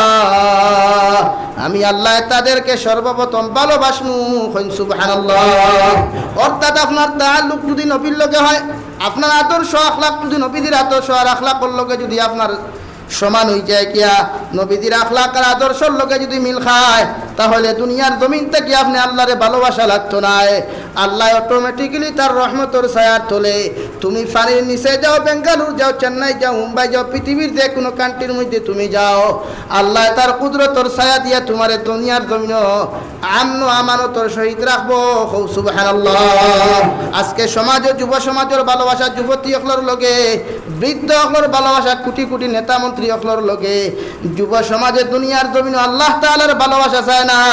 আমি আল্লায় তাদেরকে সর্বপ্রথম ভালোবাসমু। কইন সুবহানাল্লাহ। অর্থাৎ আপনার তাআল্লুক যুদি নবীর লগে হয়, আপনার আদর্শ আখলাক যুদি নবীজির আদর্শ আর আখলাকর লগে যুদি আপনার সমান অইযায় গিয়া, নবীজির আখলাক আর আদর্শর লগে যুদি মিল খায়, তাহলে দুনিয়ার জমিন থাকি আপনে আল্লারে ভালোবাসা লাগতো নায়। আল্লায় automatically তার রহমতর ছায়ার তলে, তুমি পানির নিচে যাও, বেঙ্গালুর যাও, চেন্নাই যাও, মুম্বাই যাও, পৃথিবীর যে কুনু countryর মধ্যে তুমি যাও, আল্লায় তার কুদরতর ছায়া দিয়া তুমারে দুনিয়ার জমিনো আমন আমানতর সহিত রাখবো। কও সুবহানাল্লাহ। আজকে সমাজো, যুব সমাজর ভালোবাসা যুবতী অকলর লগে বৃদ্ধ অকলর ভালোবাসা কোটি কোটি নেতা মন্ত্রী অকলর লগে। যুব সমাজে দুনিয়ার জমিনো আল্লাহ তাআলার ভালোবাসা চায় না।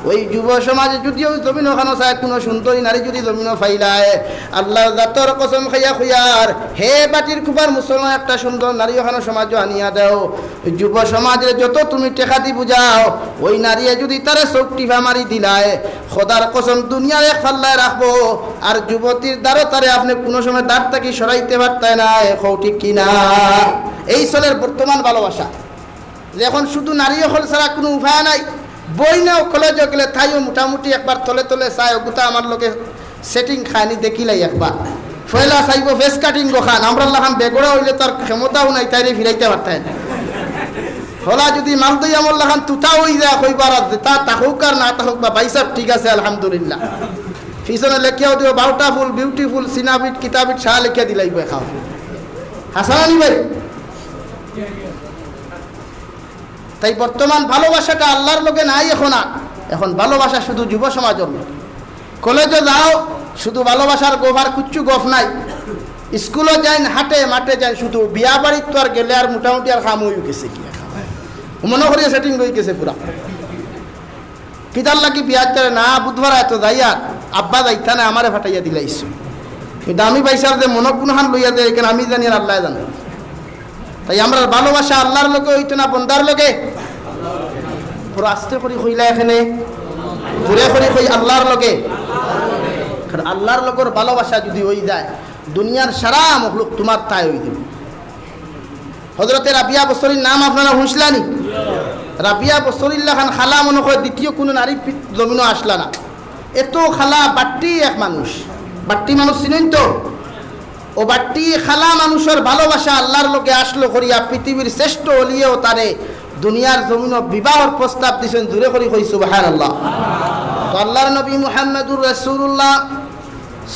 ওই যুব সমাজে যদি ওই জমিনো খানো চায় কোনো সুন্দরী নারী যদি জমিনো পাইলায়, আল্লাহর জাতর কসম খাইয়া কইয়ার, হে বাটির কুপার মুসলমান, একটা সুন্দর নারী ওখানো সমাজো আনিয়া দেও। যুব সমাজরে যত তুমি টেকা দি বুঝাও, ওই নারীয়ে যদি তারে চউখ টিপা মারি দিলায়, খোদার কসম দুনিয়ার এক ফাল্লায় রাখবো, আর যুবতীর দাড়ো তারে আপনে কুনু সময় দাড় থাকি সরাইতে পারতায় নায়। কও ঠিক কি না? এই চলের বর্তমান ভালোবাসা, যে এখন শুধু নারী অকল ছাড়া কুনু উপায় নাই। বইন অকলে যে গেলে তাইও মোটামুটি একবার তলে তলে চায়, অগুতা আমার লগে setting খায়নি, দেখিলাই একবার। পয়লা চাইবো face cutting গো খান, আমরার লাখান বেগড়া অইলে তার ক্ষমতাও নাই, তাইরে ফিরাইতে পারতায় না। হলা যদি মালদই আমর লাখান তুতা অই যায়, কইবার আছে, তা থাকউক আর না থাকউক বা, ভাইসাব ঠিক আছে, আলহামদুলিল্লাহ। পিছনে লেখিয়াও দিও, বাউটাফুল, বিউটিফুল, সিনাবিট, কিতাবিট, সা লেখিয়া দিলাইবো এখাও। হাসান আলী ভাই, তাই বর্তমান ভালোবাসাটা আল্লাহর লগে নাই এখন আর। এখন ভালোবাসা শুধু যুব সমাজর লগে। কলেজো যাও, শুধু ভালোবাসার গফ, আর কিচ্ছু গফ নাই। স্কুলো যাইন, হাটে মাঠে যাইন, শুধু বিয়া বাড়িত তো আর গেলে আর মোটামুটি আর কাম অই গেছে কি, মনো করিয়া setting অই গেছে পুরা। কিতার লাগি বিয়া করে না বুধবার এত যাই আর আব্বা যাইতা না, আমারে ফাটাইয়া দিলাইছো। কিন্তু আমি ভাইসাব যে মনো কুনখান লইয়া যায়, এখানে আমি জানি আর আল্লায় জানে। তাই আমরার ভালোবাসা আল্লাহর লগে অইতো না বন্দার লগে? পুরা আস্তে করি কইলা এখানে, জোরে করি কই আল্লাহর লগে। কারণ আল্লাহর লগর ভালোবাসা যদি অই যায়, দুনিয়ার সারা মখলুক তুমার তাই অই দিবো। হজরতে রাবিয়া বসরির নাম আপনারা হুনছলানি? রাবিয়া বসরির লাখান কালা মনো কয় দ্বিতীয় কুনু নারী পৃথ-, জমিনো আছলা না। এত কালা বাট্টি এক মানুষ, বাট্টি মানুষ চিনইন তো? ও বাট্টি কালা মানুষর ভালোবাসা আল্লাহর লগে আছলো করিয়া পৃথিবীর শ্রেষ্ঠ অলিয়েও তারে দুনিয়ার জমিনো বিবাহর প্রস্তাব দিছইন। জোরে করি কই সুবহানাল্লাহ। তো আল্লাহর নবী মুহাম্মাদুর রাসূলুল্লাহ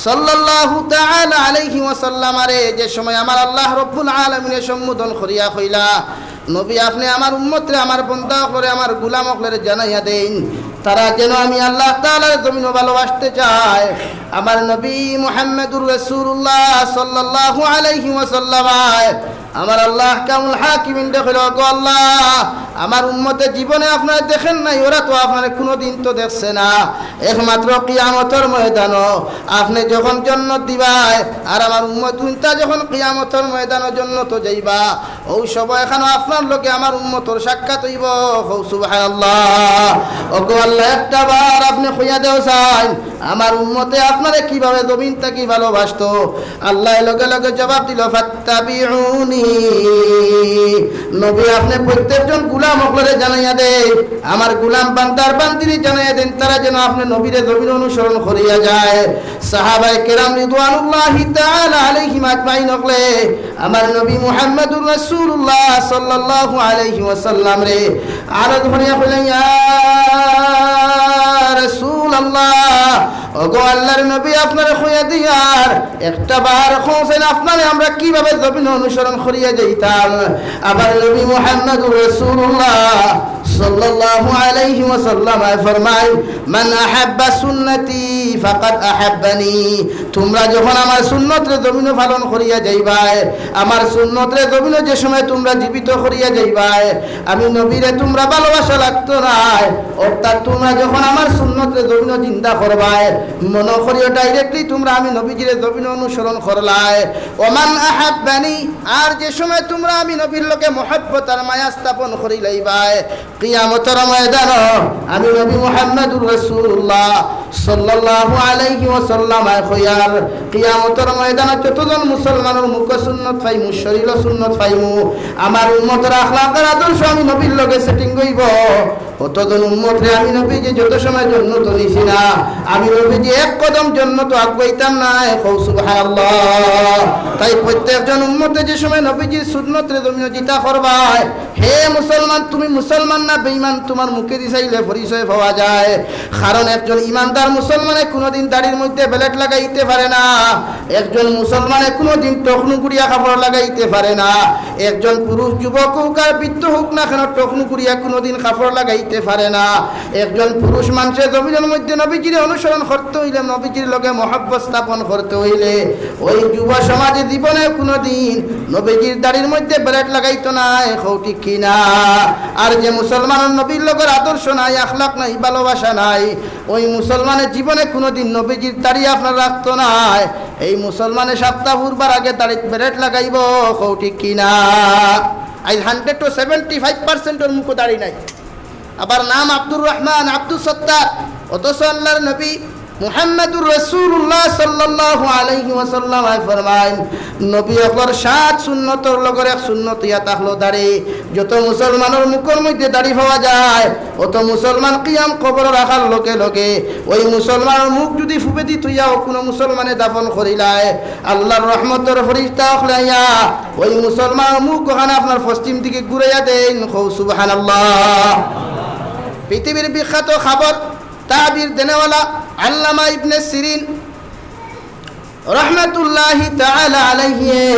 সাল্লাল্লাহু তাআলা আলাইহি ওয়াসাল্লামারে যে সময় আমার আল্লাহ রব্বুল আলামিনে সম্বোধন করিয়া কইলা, "নবী, আপনে আমার উম্মতরে, আমার বন্দা অকলরে, আমার গুলাম অকলরে জানাইয়া দেইন, তারা যেন আমি আল্লাহ তাআলার জমিনো ভালোবাসতে চায়।" আমার নবী মুহাম্মাদুর রাসূলুল্লাহ সাল্লাল্লাহু আলাইহি ওয়াসাল্লামায় আমার আল্লাহ আহকামুল হাকিমিনরে কইলা, "গো আল্লাহ, আমার উম্মতে জীবনে আপনারে দেখের নাই, ওরা তো আপনারে কুনুদিন তো দেখছে না, একমাত্র কিয়ামতর ময়দানো আপনে যখন জন্নত দিবায়, আর আমার উম্মত উনতা যখন কিয়ামতর ময়দানো জন্নতো যাইবা, অউ সময়খানো আপনার লগে আমার উম্মতর সাক্ষাৎ অইবো।" কও সুবহানাল্লাহ। ওগো আল্লাহ, একটা বার আপনে কইয়া দেও চাইন, আমার উম্মতে আপনারে কিভাবে জমিন থাকি ভালোবাসতো? আল্লায় লগে লগে জবাব দিলো, "ফাত্তাবিউনি।" নবী, আপনে প্রত্যেকজন গুলাম অকলরে জানাইয়া দেইন, আমার গুলাম বান্দার বান্দিরে জানাইয়া দেইন, তারা যেন আপনে নবীরে জমিন অনুসরণ করিয়া যায়। সাহাবায়ে কেরাম রিদওয়ানুল্লাহি তাআলা আলাইহিম আজমাইন অকলে আমার নবী মুহাম্মাদুর রাসূলুল্লাহ সাল্লাল্লাহু আলাইহি ওয়াসাল্লামরে আরজ করিয়া কইলা, "ইয়া রাসূলুল্লাহ, ওগো আল্লাহর নবী, আপনারে কইয়া দিয়ার, একটা বার কও চাইন আপনারে আমরা কিভাবে জমিন অনুসরণ করিয়া যাইতাম?" আবার নবী মুহাম্মাদুর রাসূলুল্লাহ সাল্লাল্লাহু আলাইহি ওয়াসাল্লাম ফরমায়, "মান আহাব্বা সুন্নতি ফাকাদ আহাব্বানি।" তুমরা যখন আমার সুন্নতরে জমিনো পালন করিয়া যাইবায়, আমার সুন্নতরে জমিনো যে সময় তুমরা জীবিত করিয়া যাইবায়, আমি নবীরে তুমরা ভালোবাসা লাগতো নায়। অর্থাৎ তুমরা যখন আমার সুন্নতরে জমিনো জিন্দা করবায়, মনো করিও directly তুমরা আমি নবীজিরে জমিনো অনুসরণ করলায়। ওমান আহাব্বানি, আর যে সময় তুমরা আমি নবীর লগে মহব্বত আর মায়া স্থাপন করিলাইবায়, কিয়ামতর ময়দানো আমি নবী মুহাম্মাদুর রাসূলুল্লাহ সাল্লাল্লাহু আলাইহি ওয়াসাল্লাম আয় কইয়ার, কিয়ামতর ময়দানো যতজন মুসলমানর মুখো সুন্নত পাইমু, শরীলো সুন্নত পাইমু, আমার উম্মতর আখলাকর আদর্শ আমি নবীর লগে setting অইবো, অতজন উম্মতরে আমি নবীজি যত সময় জন্নতো নিছি না, আমি নবীজি এক কদম জন্নতো আগুয়াইতাম নায়। কও সুবহানাল্লাহ। তাই প্রত্যেকজন উম্মতে যে সময় নবীজির সুন্নতরে জমিনো জিতা করবায়, হে মুসলমান, তুমি মুসলমান না বেঈমান, তুমার মুখেদি চাইলে পরিচয় পাওয়া যায়। কারণ একজন ইমানদার মুসলমানে কুনুদিন দাড়ির মধ্যে blade লাগাইতে পারে না, একজন মুসলমানে কুনুদিন টখনু করিয়া কাপড় লাগাইতে পারে না। একজন পুরুষ যুবক হউক আর বৃদ্ধ হউক না কেন, টখনু করিয়া কুনুদিন কাপড় লাগাইতে পারে না। একজন পুরুষ মানষে জমিনর মধ্যে নবীজিরে অনুসরণ করতে অইলে, নবীজির লগে মহব্বত স্থাপন করতে অইলে, ওই যুব সমাজে জীবনে কুনুদিন নবীজির দাড়ির মধ্যে ব্লেড লাগাইতো নায়, কও ঠিক কি না? আর যে মুসলমানর নবীর লগর আদর্শ নাই, আখলাক নাই, ভালোবাসা নাই, ওই মুসলমানে জীবনে কুনুদিন নবীজির দাড়ি আপনার রাখতো নায়। এই মুসলমানে সাপ্তা ফুরবার আগে দাড়িত ব্লেড লাগাইবো, কও ঠিক কি না? আইজ hundred to seventy five percent-অর মুখো দাড়ি নাই। আবার নাম আব্দুর রহমান, আব্দুস সত্তার, অথচ আল্লাহর নবী মুহাম্মাদুর রাসূলুল্লাহ সাল্লাল্লাহু আলাইহি ওয়াসাল্লাম আয় ফরমাইন, নবী অকলর সাত সুন্নতর লগর এক সুন্নত ইয়া থাকলো দাড়ি। যত মুসলমানর মুখর মধ্যে দাড়ি পাওয়া যায়, অত মুসলমান কিয়াম কবর রাখার লগে লগে ওই মুসলমানর মুখ যুদি ফুবেদি থইয়াও কুনু মুসলমানে দাফন করিলায়, আল্লাহর রহমতর ফিরিস্তা অকলে আইয়া ওই মুসলমানর মুখ অখান আপনার পশ্চিম দিকে ঘুরাইয়া দেইন। কও সুবহানাল্লাহ। পৃথিবীর বিখ্যাত খাবার তাবির দেনেওয়ালা আল্লামা ইবনে সিরিন রহমাতুল্লাহি তাআলা আলাইহি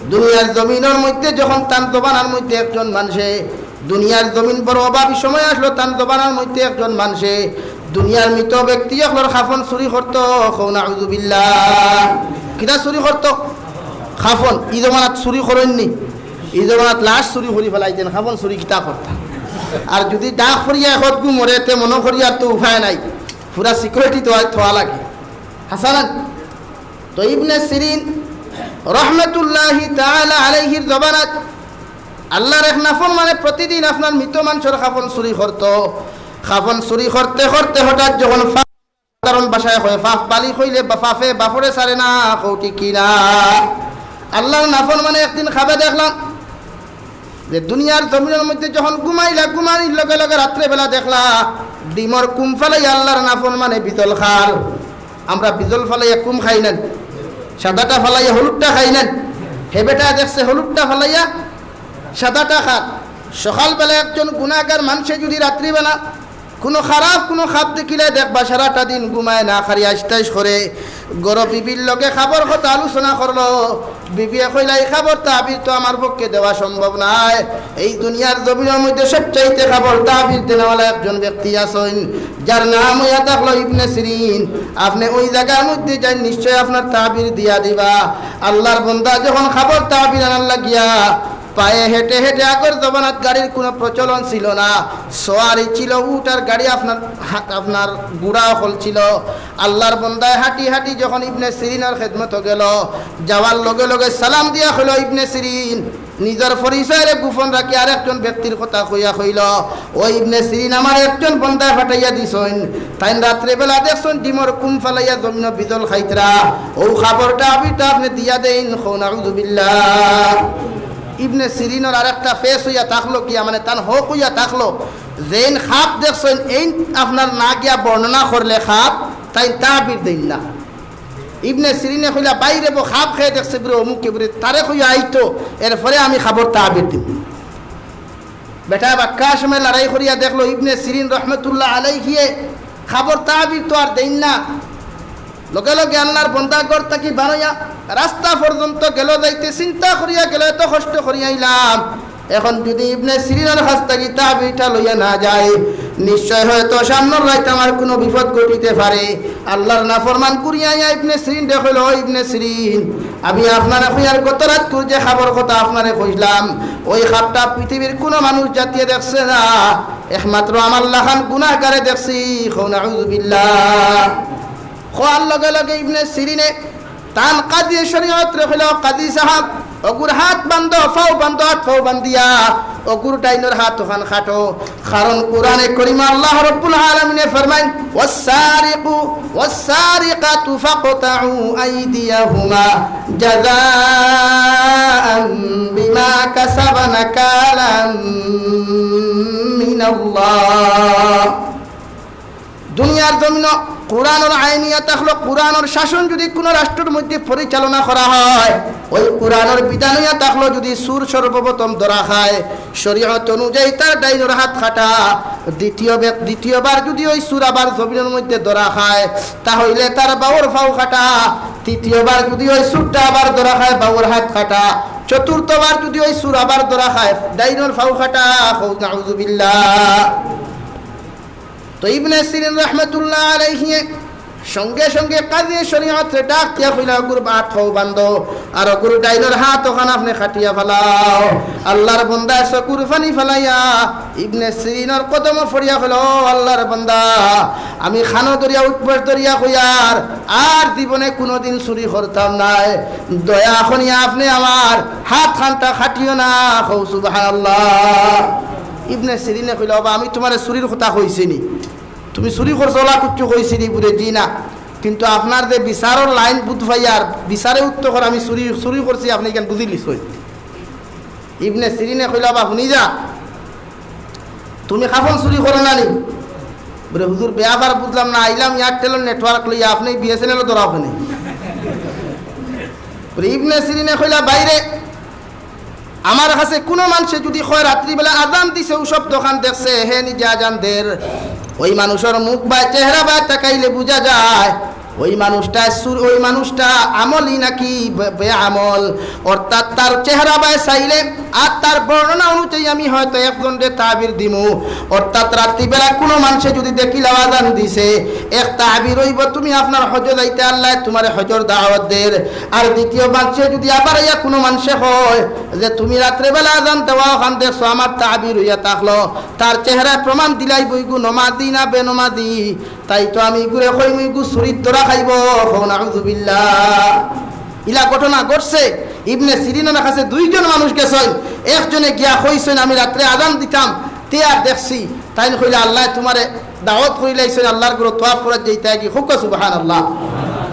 দুনিয়ার জমিনর মধ্যে যখন তান জমানার মধ্যে একজন মানষে, দুনিয়ার জমিন বড় অভাবী সময় আসলো, তান জমানার মধ্যে একজন মানষে দুনিয়ার মৃত ব্যক্তি অকলর কাফন চুরি করতো। কও নাউজুবিল্লাহ। কিতা চুরি করতো? কাফন। ই জমানাত চুরি করইন নি? ই জমানাত লাশ চুরি করি ফালাইতেন, কাফন চুরি কিতা করতা? আর যুদি ডাক পড়িয়া একত গু মরে, তে মনো করি আর তো উপায় নাই, পুরা সিকিউরিটি তো থওয়া লাগে। হাসানান, তো ইবনে সিরিন রহমতুল্লাহি তাআলা আলাইহির জমানাত আল্লাহর এক নাফরমানে প্রতিদিন আপনার মৃত মানষর কাফন চুরি করতো। কাফন চুরি করতে করতে হঠাৎ যখন পা-, সাধারণ ভাষায় কয়, পাপ বালিক অইলে বা পাপে বাপরে ছাড়ে না, কও ঠিক কি না? আল্লাহর নাফরমানে একদিন খাবে দেখলাম যে দুনিয়ার জমিনর মধ্যে যখন ঘুমাইলা, ঘুমানির লগে লগে রাত্রে বেলা দেখলা ডিমর কুম ফালাইয়া আল্লাহর নাফরমানে বিজল খার। আমরা বিজল ফালাইয়া কুম খাই না নি? সাদাটা ফালাইয়া হলুদটা খাই না নি? হে বেটা দেখছে হলুদটা ফালাইয়া সাদাটা খার। সকালবেলা একজন গুনাহগার মানষে যুদি রাত্রিবেলা কুনু খারাপ কুনু খাব দেখিলে দেখবা সারাটা দিন ঘুমায় না, খালি আইস তাইস করে। ঘরো বিবির লগে খাবর কথা আলোচনা করলো, বিবিয়ে কইলা, "ই খাবর তাবির তো আমার পক্ষে দেওয়া সম্ভব নায়।" এই দুনিয়ার জমিনর মধ্যে সবচাইতে খাবর তাবির দেনেওয়ালা একজন ব্যক্তি আছইন, যার নাম অইয়া থাকলো ইবনে সিরিন। আপনে ওই জাগার মধ্যে যাইন, নিশ্চয় আপনার তাবির দিয়া দিবা। আল্লাহর বন্দা যখন খাবর তাবির আনার লাগিয়া পায়ে হেঁটে হেঁটে, আগর জমানাত গাড়ির কুনু প্রচলন ছিল না, সওয়ারি ছিল, উট আর গাড়ি, আপনার হা-, আপনার ঘুড়া অকল ছিল। আল্লাহর বন্দায় হাঁটি হাঁটি যখন ইবনে সিরিনর খেদমতো গেলো, যাওয়ার লগে লগে সালাম দিয়া কইলো, "ইবনে সিরিন।" নিজর পরিচয়রে গোপন রাখি আরেকজন ব্যক্তির কথা কইয়া কইলো, "ও ইবনে সিরিন, আমার একজন বন্দায় পাঠাইয়া দিছইন, তাইন রাত্রে বেলা দেখছইন ডিমর কুম ফালাইয়া জমিনো বিজল খাইতরা, অউ খাবর তাবিরটা আপনে দিয়া দেইন।" কও নাউজুবিল্লাহ। ইবনে সিরিনর আরেকটা ফেস অইয়া থাকলো কিয়া, মানে তান হক অইয়া থাকলো, যেইন খাব দেখছইন, এইন আপনার না গিয়া বর্ণনা করলে খাব, তাইন তাবির দেইন না। ইবনে সিরিনে কইলা, "বাইরে বো খাব খেয়ে দেখছে বুলে অমুকে বুলে, তারে কইয়া আইতো, এরপরে আমি খাবর তাবির দিমু।" বেটা বাক্কা সময় লড়াই করিয়া দেখলো, ইবনে সিরিন রহমতুল্লাহ আলাইহিয়ে খাবর তাবির তো আর দেইন না। লগে লগে আল্লাহর বন্দা ঘর থাকি বারইয়া রাস্তা পর্যন্ত গেলো, যাইতে চিন্তা করিয়া গেলো, "এত কষ্ট করিয়া আইলাম, এখন যুদি ইবনে সিরিনর কাছ থাকি তাবিরটা লইয়া না যাই, নিশ্চয় হয়তো সামনর রাইত আমার কুনু বিপদ ঘটিতে পারে।" আল্লাহর নাফরমান করিয়া আইয়া ইবনে সিরিনরে কইলো, "ও ইবনে সিরিন, আমি আপনারে কইয়ার গত রাইতকুর যে খাবর কথা আপনারে কইলাম, ওই খাবটা পৃথিবীর কুনু মানুষ জাতিয়ে দেখছে না, একমাত্র আমার লাখান গুনাহগারে দেখছি।" কও নাউজুবিল্লাহ। কওয়ার লগে লগে ইবনে সিরিনে তান কাজী শরীয়তরে কইলো, "কাজী সাহাব, অগুর হাত বান্ধো, ফাও বান্ধো, হাত ফাও বান্ধিয়া অগুর ডাইনর হাত অখান কাটো।" কারণ কুরআনে করিমো আল্লাহ রব্বুল আলামিনে ফরমাইন, "ওয়াসসারিকু ওয়াসসারিকাতু ফাকতাউ আইদিয়াহুমা জাযাআম বিমা কাসাবা নাকালাম মিনাল্লাহ।" দুনিয়ার জমিনো কুরআনর আইন ইয়া থাকলো, কুরআনর শাসন যুদি কুনু রাষ্ট্রর মধ্যে পরিচালনা করা হয়, ওই কুরআনর বিধান ইয়া থাকলো, যুদি চুর সর্বপ্রথম ধরা খায়, শরীয়ত অনুযায়ী তার ডাইনর হাত কাটা, দ্বিতীয় ব্যক-, দ্বিতীয়বার যুদি ওই চুর আবার জমিনর মধ্যে ধরা খায়, তা হইলে তার বাউর ফাও কাটা, তৃতীয়বার যুদি ওই চুরটা আবার ধরা খায়, বাউর হাত কাটা। চতুর্থবার যুদি ওই চুর আবার ধরা খায়, ডাইনর ফাও কাটা। কও নাউজুবিল্লাহ। তো ইবনে সিরিন রহমতুল্লাহ আলাইহি সঙ্গে সঙ্গে কাজী শরীয়তরে ডাক দিয়া কইলা, "অগুর বাত ফাও বান্ধো, আর অগুর ডাইনর হাত অখান আপনে কাটিয়া ফালাও।" আল্লাহর বন্দায় চকুর পানি ফালাইয়া ইবনে সিরিনর কদমো পড়িয়া কইলা, "ও আল্লাহর বন্দা, আমি কানো ধরিয়া উঠবস ধরিয়া কইয়ার, আর জীবনে কুনুদিন চুরি করতাম নায়। দয়া করিয়া আপনে আমার হাত খানটা কাটিও না।" কও সুবহানাল্লাহ। ইবনে সিরিনে কইলা, "ওবা, আমি তুমারে চুরির কথা কইছি নি? তুমি চুরি করছো, অলা কিচ্ছু কইছি নি?" বুলে, "জি না, কিন্তু আপনার যে বিচারর লাইন বুঝ পাইয়ার, বিচারে উত্তর কর, আমি চুরি, চুরি করছি, আপনে ইখান বুঝিলিছইন।" ইবনে সিরিনে কইলা, "বা হুনি যা, তুমি কাফন চুরি করো না নি?" বুলে, "হুজুর, বেয়াপার বুঝলাম না, আইলাম Airtel-র network লইয়া, আপনে BSNL-ও ধরাও কেনে?" বুলে, ইবনে সিরিনে কইলা, "ভাইরে, আমার কাছে কুনু মানষে যুদি কয় রাত্রিবেলা আজান দিছে, অউ শব্দখান দেখছে, হে নিজে আজান দের, ওই মানুষর মুখ বায়, চেহারা বায় তাকাইলে বুঝা যায় ওই মানুষটা চুর, ওই মানুষটা আমলি নাকি বে-, বেআমল। অর্থাৎ তার চেহারা বায় চাইলে আর তার বর্ণনা অনুযায়ী আমি হয়তো একজনরে তাবির দিমু। অর্থাৎ রাত্রিবেলা কুনু মানষে যুদি দেখিলাও আজান দিছে, এক তাবির অইবো, তুমি আপনার হজো যাইতে, আল্লায় তুমারে হজর দাওয়াত দের। আর দ্বিতীয় মানষে যুদি আবার আইয়া কুনু মানষে কয় যে তুমি রাত্রিবেলা আজান দেওয়া অখান দেখছো, আমার তাবির অইয়া থাকলো, তার চেহারায় প্রমাণ দিলাইবো ইগু নমাজি না বেনমাজি।" তাই তো আমি ইগুরে কইমু, ইগু চুরির ধরা খাইবো। কও নাউজুবিল্লাহ। ইলা ঘটনা ঘটছে। ইবনে সিরিনর কাছে দুইজন মানুষ গেছইন। একজনে গিয়া কইছইন, "আমি রাত্রে আজান দিতাম, তে আর দেখছি।" তাইন কইলা, "আল্লায় তুমারে দাওয়াত করিলাইছইন, আল্লাহর ঘরো তওয়াফ করাত যাইতায় গি।" কউক্কা সুবহানাল্লাহ।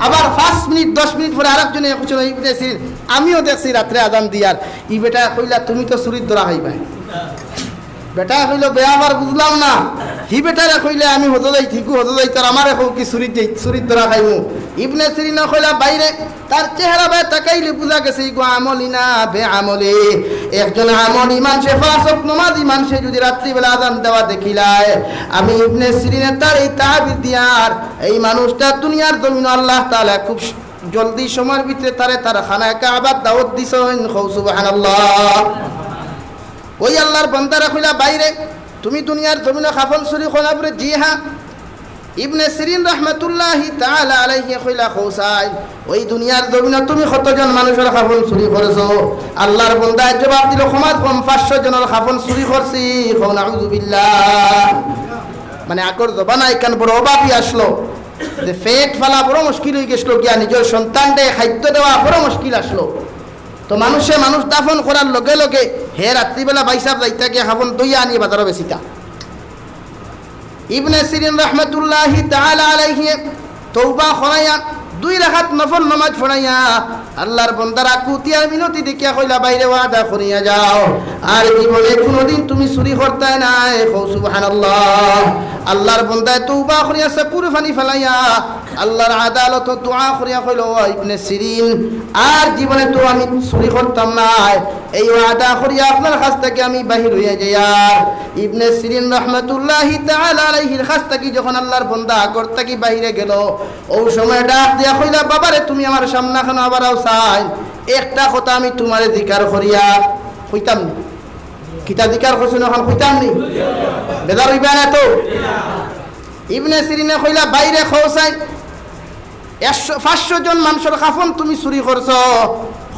আবার পাঁচ মিনিট, দশ মিনিট পরে আরেকজনে কইছইন, ইবনে সিরিন, "আমিও দেখছি রাত্রে আজান দিয়ার।" ই বেটায় কইলা, "তুমি তো চুরির ধরা খাইবায়।" বেটায় কইলো, "বেয়াপার বুঝলাম না।" হি বেটারে কইলে, "আমি হজো যাইত, হিগু হজো যাইত, আর আমারে কও কি চুরির যাই-, চুরির ধরা খাইমু?" ইবনে সিরিনে কইলা, "ভাইরে, তার চেহারা বায় তাকাইলে বুঝা গেছে ইগু আমলি না বেআমলি। একজন আমলি মানষে, পাঁচ ওয়াক্ত নমাজি মানষে যুদি রাত্রিবেলা আজান দেওয়া দেখিলায়, আমি ইবনে সিরিনে তার এই তাবির দিয়ার, এই মানুষটা দুনিয়ার জমিনো আল্লাহ তাআলা খুব জলদি সময়র ভিতরে তারে তার খানায়ে কাবার দাওয়াত দিছইন।" কও সুবহানাল্লাহ। ওই আল্লাহর বন্দারে কইলা, "ভাইরে, তুমি দুনিয়ার জমিনো কাফন চুরি করো না?" বুলে, "জি হ্যাঁ।" ইবনে সিরিন রহমতুল্লাহি তাআলা আলাইহি কইলা, "কও চাই, ওই দুনিয়ার জমিনো তুমি কতজন মানুষর কাফন চুরি করছো?" আল্লাহর বন্দায় জবাব দিলো, "কমাত কম পাঁচশো জনর কাফন চুরি করছি।" কও নাউজুবিল্লাহ। মানে, আগর জমানায় ইখান বড় অভাবি আছলো, যে পেট পালা বড় মুশকিল অইগেছলো গিয়া, নিজর সন্তানরে খাদ্য দেওয়া বড় মুশকিল আছলো। তো মানষে মানুষ দাফন করার লগে লগে হে রাত্রিবেলা ভাইসাব যাইতা গিয়া কাফন ধইয়া আনিয়া বাজারো বেচিতা। ইবনে সিরিন রহমতুল্লাহি তাআলা আলাইহি তওবা করাইয়া দুই রাকাত নফল নামাজ পড়াইয়া আল্লাহর বন্দার আকুতি আর মিনতি দেখিয়া কইলা, "ভাইরে, ওয়াদা করিয়া যাও, আর জীবনে কুনুদিন তুমি চুরি করতায় নায়।" কও সুবহানাল্লাহ। আল্লাহর বন্দায় তওবা করিয়া চকুর পানি ফালাইয়া আল্লাহর আদালতো দোয়া করিয়া কইলো, "ও ইবনে সিরিন, আর জীবনে তো আমি চুরি করতাম নায়, এই ওয়াদা করিয়া আপনার কাছ থাকি আমি বাহির অইয়া যাইয়ার।" ইবনে সিরিন রহমতুল্লাহি তাআলা আলাইহির কাছ থাকি যখন আল্লাহর বন্দা ঘর থাকি বাহিরে গেলো, অউ সময় ডাক দিয়া কইলা, "বাবারে, তুমি আমার সামনে কেনো আবার আও চাই, একটা কথা আমি তুমারে জিকার করিয়া কইতাম নি।" কিতা জিকার করছইন অখান কইতাম নি? বেজার অইবা না তো? ইবনে সিরিনে কইলা, "ভাইরে, কও চাই, একশো, পাঁচশো জন মানষর কাফন তুমি চুরি করছো,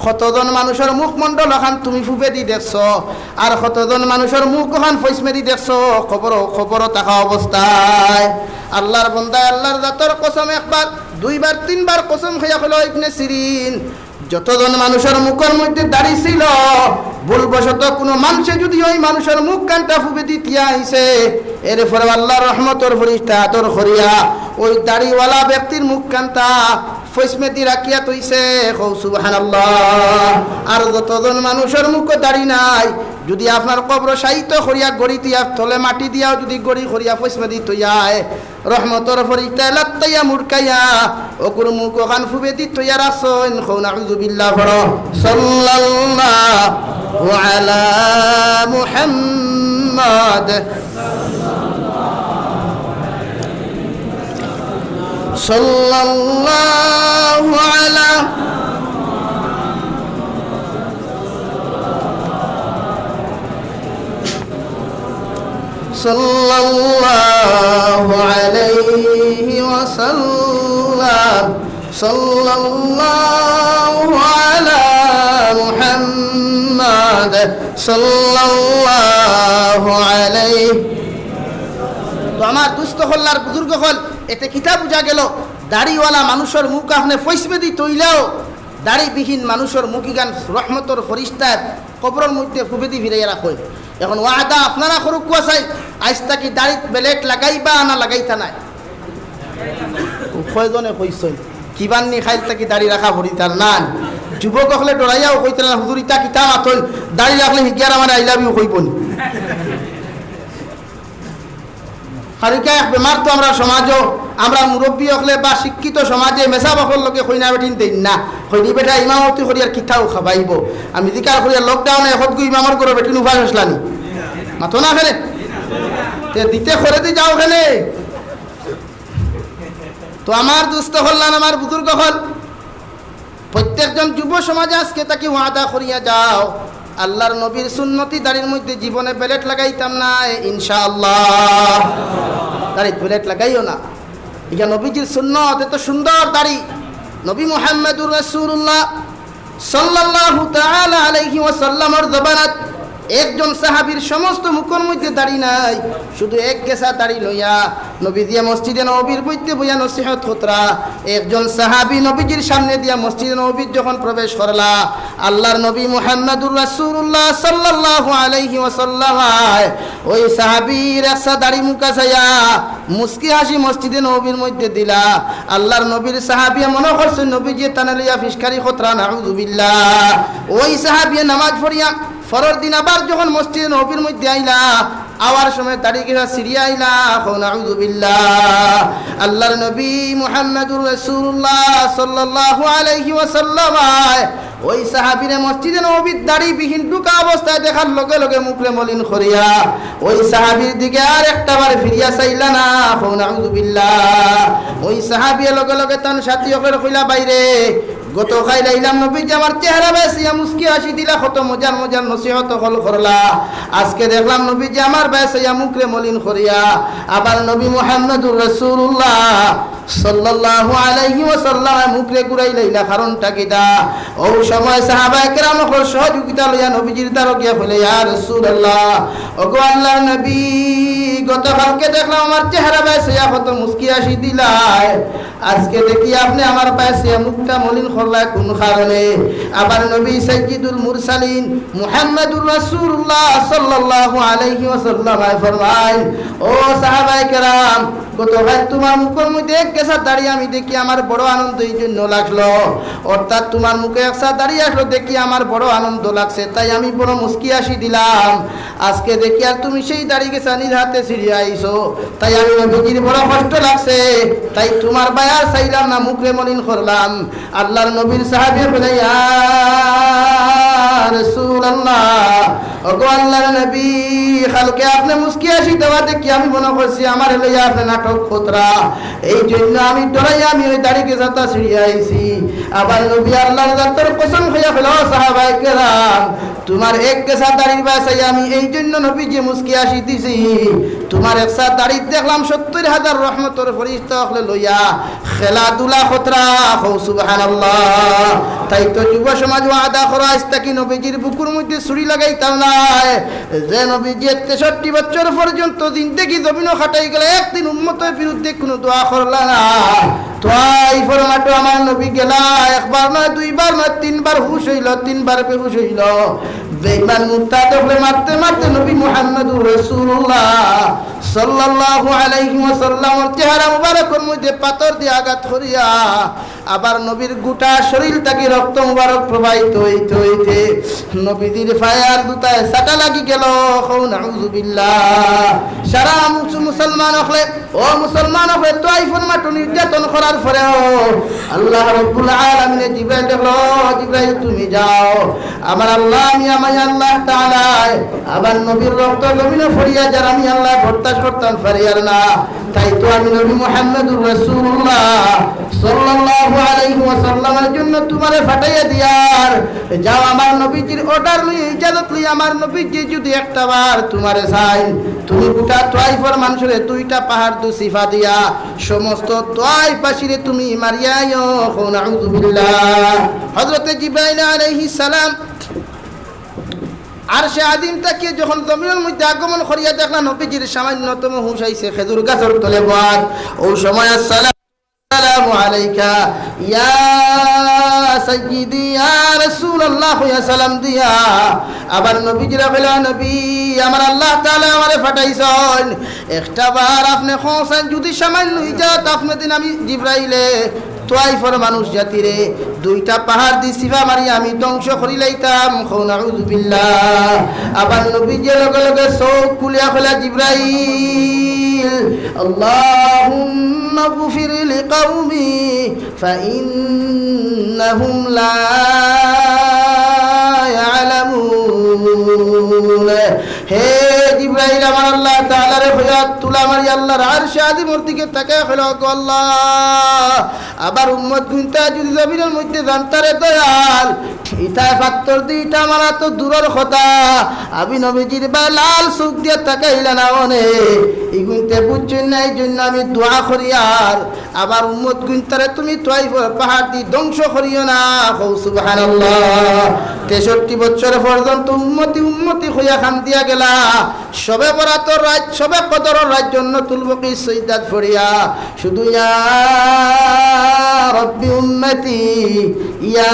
কতজন মানষর মুখমণ্ডল অখান তুমি ফুবেদি দেখছো, আর কতজন মানষর মুখ অখান ফইছমেদি দেখছো, কবরো, কবরো থাকা অবস্থায়।" আল্লাহর বন্দায় আল্লাহর জাতর কসম একবার, দুইবার, তিনবার কসম খাইয়া কইলো, ইবনে সিরিন, যতজন মানষর মুখর মধ্যে দাড়ি ছিল, ভুলবশত কুনু মানষে যুদি ওই মানষর মুখ কানটা ফুবেদি থইয়া আইছে, এরপরে আল্লাহর রহমতর ফিরিস্তায় আদর করিয়া ওই দাড়িওয়ালা ব্যক্তির মুখ কানটা ফইছমেদি রাখিয়া থইছে। কও সুবহানাল্লাহ। আর যতজন মানষর মুখো দাড়ি নাই, যুদি আপনার কবরো শায়িত করিয়া গড়ি থইয়া তলে মাটি দিয়াও যুদি গড়ি করিয়া ফইছমেদি থইয়া আয়, রহমতর ফিরিস্তায় লাত্তাইয়া মুড়কাইয়া অগুর মুখ অখান ফুবেদি থইয়া রাখছইন। কও নাউজুবিল্লাহ পড়ো। সাল্লাল্লাহু আলা মুহাম্মদ। সাল্লাল্লাহু على صلى الله عليه وسلم. صلى الله على محمد. صلى الله عليه. তো আমার দুস্ত অকল আর বুজুর্গ অকল, এতে কিতা বুঝা গেল? দাড়িওয়ালা মানুষর মুখ আপনে ফইসবেদি তৈলাও, দাড়িবিহীন মানুষর মুখ ইখান রহমতর ফিরিস্তায় কবরর মধ্যে ফুবেদি ফিরাইয়া রাখইন। এখন ওয়াদা আপনারা করুক্কা চাই, আইজ থাকি দাড়িত বেলেট লাগাইবা না লাগাইতা নায়? কয়জনে কইছইন? কিবান নি কাইল থাকি দাড়ি রাখা পড়িতার না? যুবক অকলে ডরাইয়াও কইতা না, "হুজুর, ইতা কিতা মাতইন? দাড়ি রাখলে হিগিয়ার আমারে I love you কইবো নি?" হারিকা এক বেমার তো আমরার সমাজও, আমরার মুরব্বি অকলে বা শিক্ষিত সমাজে মেসাব অকলর লগে কইনা বেটিন দেইন না। কইনি বেটা ইমামতি করিয়ার কিতাও খাবাইবো। আমি জিকার করিয়ার lockdown-এ এখতগু ইমামর ঘরো বেটিন উপাস আসলানি। মাতো না কেনে? তে দিতে করেদি যাও কেনে? তো আমার দুস্ত অকল আর আমার বুজুর্গ অকল, প্রত্যেকজন যুব সমাজ আজকে থাকি ওয়াদা করিয়া যাও, আল্লাহর নবীর সুন্নতি দাড়ির মধ্যে জীবনে বেলেট লাগাইতাম নায়, ইনশাআল্লাহ। দাড়িত বেলেট লাগাইও না। ইটা নবীজির সুন্নত, এত সুন্দর দাড়ি। নবী মুহাম্মাদুর রাসূলুল্লাহ সাল্লাল্লাহু তাআলা আলাইহি ওয়াসাল্লামর জমানাত একজন সাহাবীর সমস্ত মুখর মধ্যে দাড়ি নাই, শুধু এক গেছা দাড়ি লইয়া নবীজিয়ে মসজিদে নববীর মধ্যে বইয়া নসিহত করতরা। একজন সাহাবী নবীজির সামনেদিয়া মসজিদে নববীত যখন প্রবেশ করলা, আল্লাহর নবী মুহাম্মাদুর রাসূলুল্লাহ সাল্লাল্লাহু আলাইহি ওয়াসাল্লাম ওই সাহাবীর একছা দাড়ি মুখা চাইয়া মুস্কি হাসি মসজিদে নববীর মধ্যে দিলা। আল্লাহর নবীর সাহাবীয়ে মনো করছইন নবীজিয়ে তানে লইয়া ফিসকারি করতরা, নাউযুবিল্লাহ। ওই সাহাবীয়ে নামাজ পড়িয়া পরর দিন আবার যখন মসজিদে নববীর মধ্যে আইলা, আওয়ার সময় দাড়ি গেছা ছিড়িয়া আইলা, কও নাউযুবিল্লাহ। আল্লাহর নবী মুহাম্মাদুর রাসূলুল্লাহ সাল্লাল্লাহু আলাইহি ওয়াসাল্লাম ওই সাহাবীরে মসজিদে নববীত দাড়িবিহীন ঢুকা অবস্থায় দেখার লগে লগে মুখরে মলিন করিয়া ওই সাহাবীর দিকে আর একটা বার ফিরিয়া চাইলা না, কও নাউযুবিল্লাহ। ওই সাহাবীয়ে লগে লগে তান সাথী অকলরে কইলা, "বাইরে, গতকাইল আইলাম নবীজি আমার চেহারা বায় চাইয়া মুস্কি হাসি দিলা, কত মজার মজার নসিহত অকল করলা। আজকে দেখলাম নবীজি আমার বায় চাইয়া মুখরে মলিন করিয়া।" আবার নবী মুহাম্মাদুর রাসূলুল্লাহ সাল্লাল্লাহু আলাইহি ওয়াসাল্লাম মুখরে ঘুরাইলাইলা, কারণটা কিতা? ওই সময় সাহাবায়ে কেরাম অকল সহযোগিতা লইয়া নবীজির দ্বারো গিয়া কইলা, "ইয়া রাসূলুল্লাহ, ওগো আল্লাহর নবী, গতকালকে দেখলাম আমার চেহারা বায় চাইয়া কত মুস্কি হাসি দিলায়, আজকে দেখি আপনে আমার বায় চাইয়া মুখটা মলিন করলায় কোন কারণে?" আবার নবী সাইয়্যিদুল মুরসালিন মুহাম্মাদুর রাসূলুল্লাহ সাল্লাল্লাহু আলাইহি ওয়াসাল্লাম ফরমাইন, "ও সাহাবায়ে কেরাম, গতকাইল তুমার মুখর মধ্যে এক গেছা দাড়ি আমি দেখি আমার বড় আনন্দ এই জন্য লাগলো, অর্থাৎ তুমার মুখে একছা দাড়ি আসলো দেখি আমার বড় আনন্দ লাগছে, তাই আমি বড় মুস্কি হাসি দিলাম। আজকে দেখি আর তুমি সেই দাড়ি গেছা নিজ হাতে ছিড়িয়া আইছো, তাই আমি নবীজির বড় কষ্ট লাগছে, তাই তুমার বায় আর চাইলাম না, মুখরে মলিন করলাম।" আল্লাহর নবীর সাহাবী বলে, "ইয়া রাসূলুল্লাহ, ওগো আল্লাহর নবী, কালকে আপনে মুস্কি হাসি দেওয়া দেখি আমি মনো করছি আমারে লইয়া আপনে নাটক করতরা, এই জন্য আমি ডরাইয়া আমি ওই দাড়ি গেছাটা ছিড়িয়া আইছি।" আবার নবী আল্লাহর জাতর কসম খাইয়া কইলা, "ও সাহাবায়ে কেরাম, তুমার এক গেছা দাড়ির বায় চাইয়া আমি এই জন্য নবীজিয়ে মুস্কি হাসি দিছি, তুমার একছা দাড়িত দেখলাম সত্তইর হাজার রহমতর ফিরিস্তা অকলে লইয়া খেলাধুলা করতরা, কও সুবহানাল্লাহ।" তাই তো যুব সমাজ ওয়াদা করো, আইজ থাকি নবীজির বুকুর মধ্যে ছুরি লাগাইতাম নায়। যে নবীজিয়ে তেষট্টি বছর পর্যন্ত জিন্দেগি জমিনো কাটাই গেলা, একদিন উম্মতর বিরুদ্ধে কুনু দোয়া করলা না। তাইফর মাঠো আমার নবী গেলা, একবার নয়, দুইবার নয়, তিনবার হুশ অইলো, তিনবার বেহুশ অইলো। বেঈমান মুরতাদ অকলে মারতে মারতে নবী মুহাম্মাদুর রাসূলুল্লাহ সাল্লাল্লাহু আলাইহি ওয়াসাল্লামর চেহারা মুবারকর মধ্যে পাথর দিয়া আঘাত করিয়া আবার নবীর গোটা শরীর থাকি রক্ত মুবারক প্রবাহিত অইতে অইতে নবীজির পায়ে আর জুতায় চাটা লাগি গেল। কও নাউযুবিল্লাহ। সারা মুস-, মুসলমান অকলে, ও মুসলমান অকলে, তাইফর মাঠো নির্যাতন করার পরেও আল্লাহ রাব্বুল আলামিনে জিব্রাইলরে কইলা, "জিব্রাইল, তুমি যাও।" আমার আল্লাহ, আমি, আমি আল্লাহ তাআলায় আবার নবীর রক্ত জমিনো পড়িয়া যার আমি আল্লাহ বরদাস্ত করতাম পারিয়ার না। তাই তো আমি নবী মুহাম্মাদুর রাসূলুল্লাহ সাল্লাল্লাহু আলাইহি ওয়াসাল্লামের জন্য তুমারে পাঠাইয়া দিয়ার। যাও, আমার নবীজির অর্ডার লই, ইজাজত লই, আমার নবীজি যদি একটা বার তুমারে চাইন, তুমি গোটা তাইফর মানুষরে দুইটা পাহাড় দি ছিফা দিয়া সমস্ত তাইফবাসীরে তুমি মারিয়া আইও। কও নাউযুবিল্লাহ। হযরতে জিব্রাইল আলাইহিস সালাম আরশে আজিম থাকিয়া যখন জমিনর মধ্যে আগমন করিয়া দেখলা নবীজির সামান্যতম হুশ আইছে, খেজুর গাছর তলে বওয়ার, অউ সময় আসসালাম আসসালামু আলাইকা ইয়া সাইয়্যিদি ইয়া রাসূলুল্লাহ কইয়া সালাম দিয়া আবার নবীজিরে কইলা, "নবী, আমার আল্লাহ তাআলা আমারে পাঠাইছইন, একটা বার আপনে কওছইন, যদি সামান্য ইজাজত আপনে দিন, আমি জিব্রাইলে তাইফর মানুষ জাতিরে দুইটা পাহাড় দি ছিফা মারি আমি ধ্বংস করি লাইতাম।" কও নাউযুবিল্লাহ। আবার নবীজিয়ে লগে লগে চউখ খুলিয়া কইলা, "জিব্রাইল, আল্লাহুম্মা গফির লিকাওমি ফাইন্নাহুম লা ইয়ালামুন।" হে জিব্রাইল, আমার আল্লাহ তাআলারে কইয়া তুলা মারি আল্লাহর আরশে আজিমর দিকে তাকায় কইলা, "ওগো আল্লাহ, আমার উম্মত গুনতা যদি জমিনর মধ্যে জানতারে দয়াল, ইটায় পাত্থর দি ইটা মারা তো দূরর কথা, আমি নবীজির বায় লাল চউখ দিয়া তাকাইলা না অনে, ইগুনতে বুঝছইন না, এই জন্য আমি দোয়া করিয়ার আমার উম্মত গুনতারে তুমি তাইফর পাহাড় দি ধ্বংস করিও না।" কও সুবহানাল্লাহ। তেষট্টি বছর পর্যন্ত উম্মতি উম্মতি কইয়া কান্দিয়া গেলা। শবে বরাতর রাইত, শবে কদরর রাইত জন্নতুল বকির সিজদাত পড়িয়া শুধু ইয়া রব্বি উম্মতি, ইয়া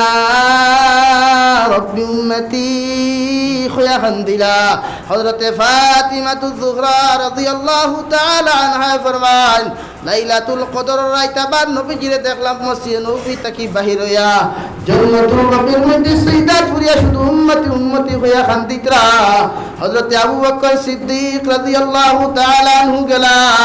রব্বি উম্মতি কইয়া কান্দিলা। হযরতে ফাতিমাতুজ জোহরা রাদিয়াল্লাহু তাআলা আনহা ফরমাইন, লাইলাতুল কদরর রাইত আবার নবীজিরে দেখলাম মসজিদে নববী থাকি বাহির অইয়া জন্নতুল বকির মধ্যে সিজদাত পড়িয়া শুধু উম্মতি উম্মতি কইয়া কান্দিতরা। হযরতে আবু বকর সিদ্দিক রাদিয়াল্লাহু তাআলা আনহু গেলা,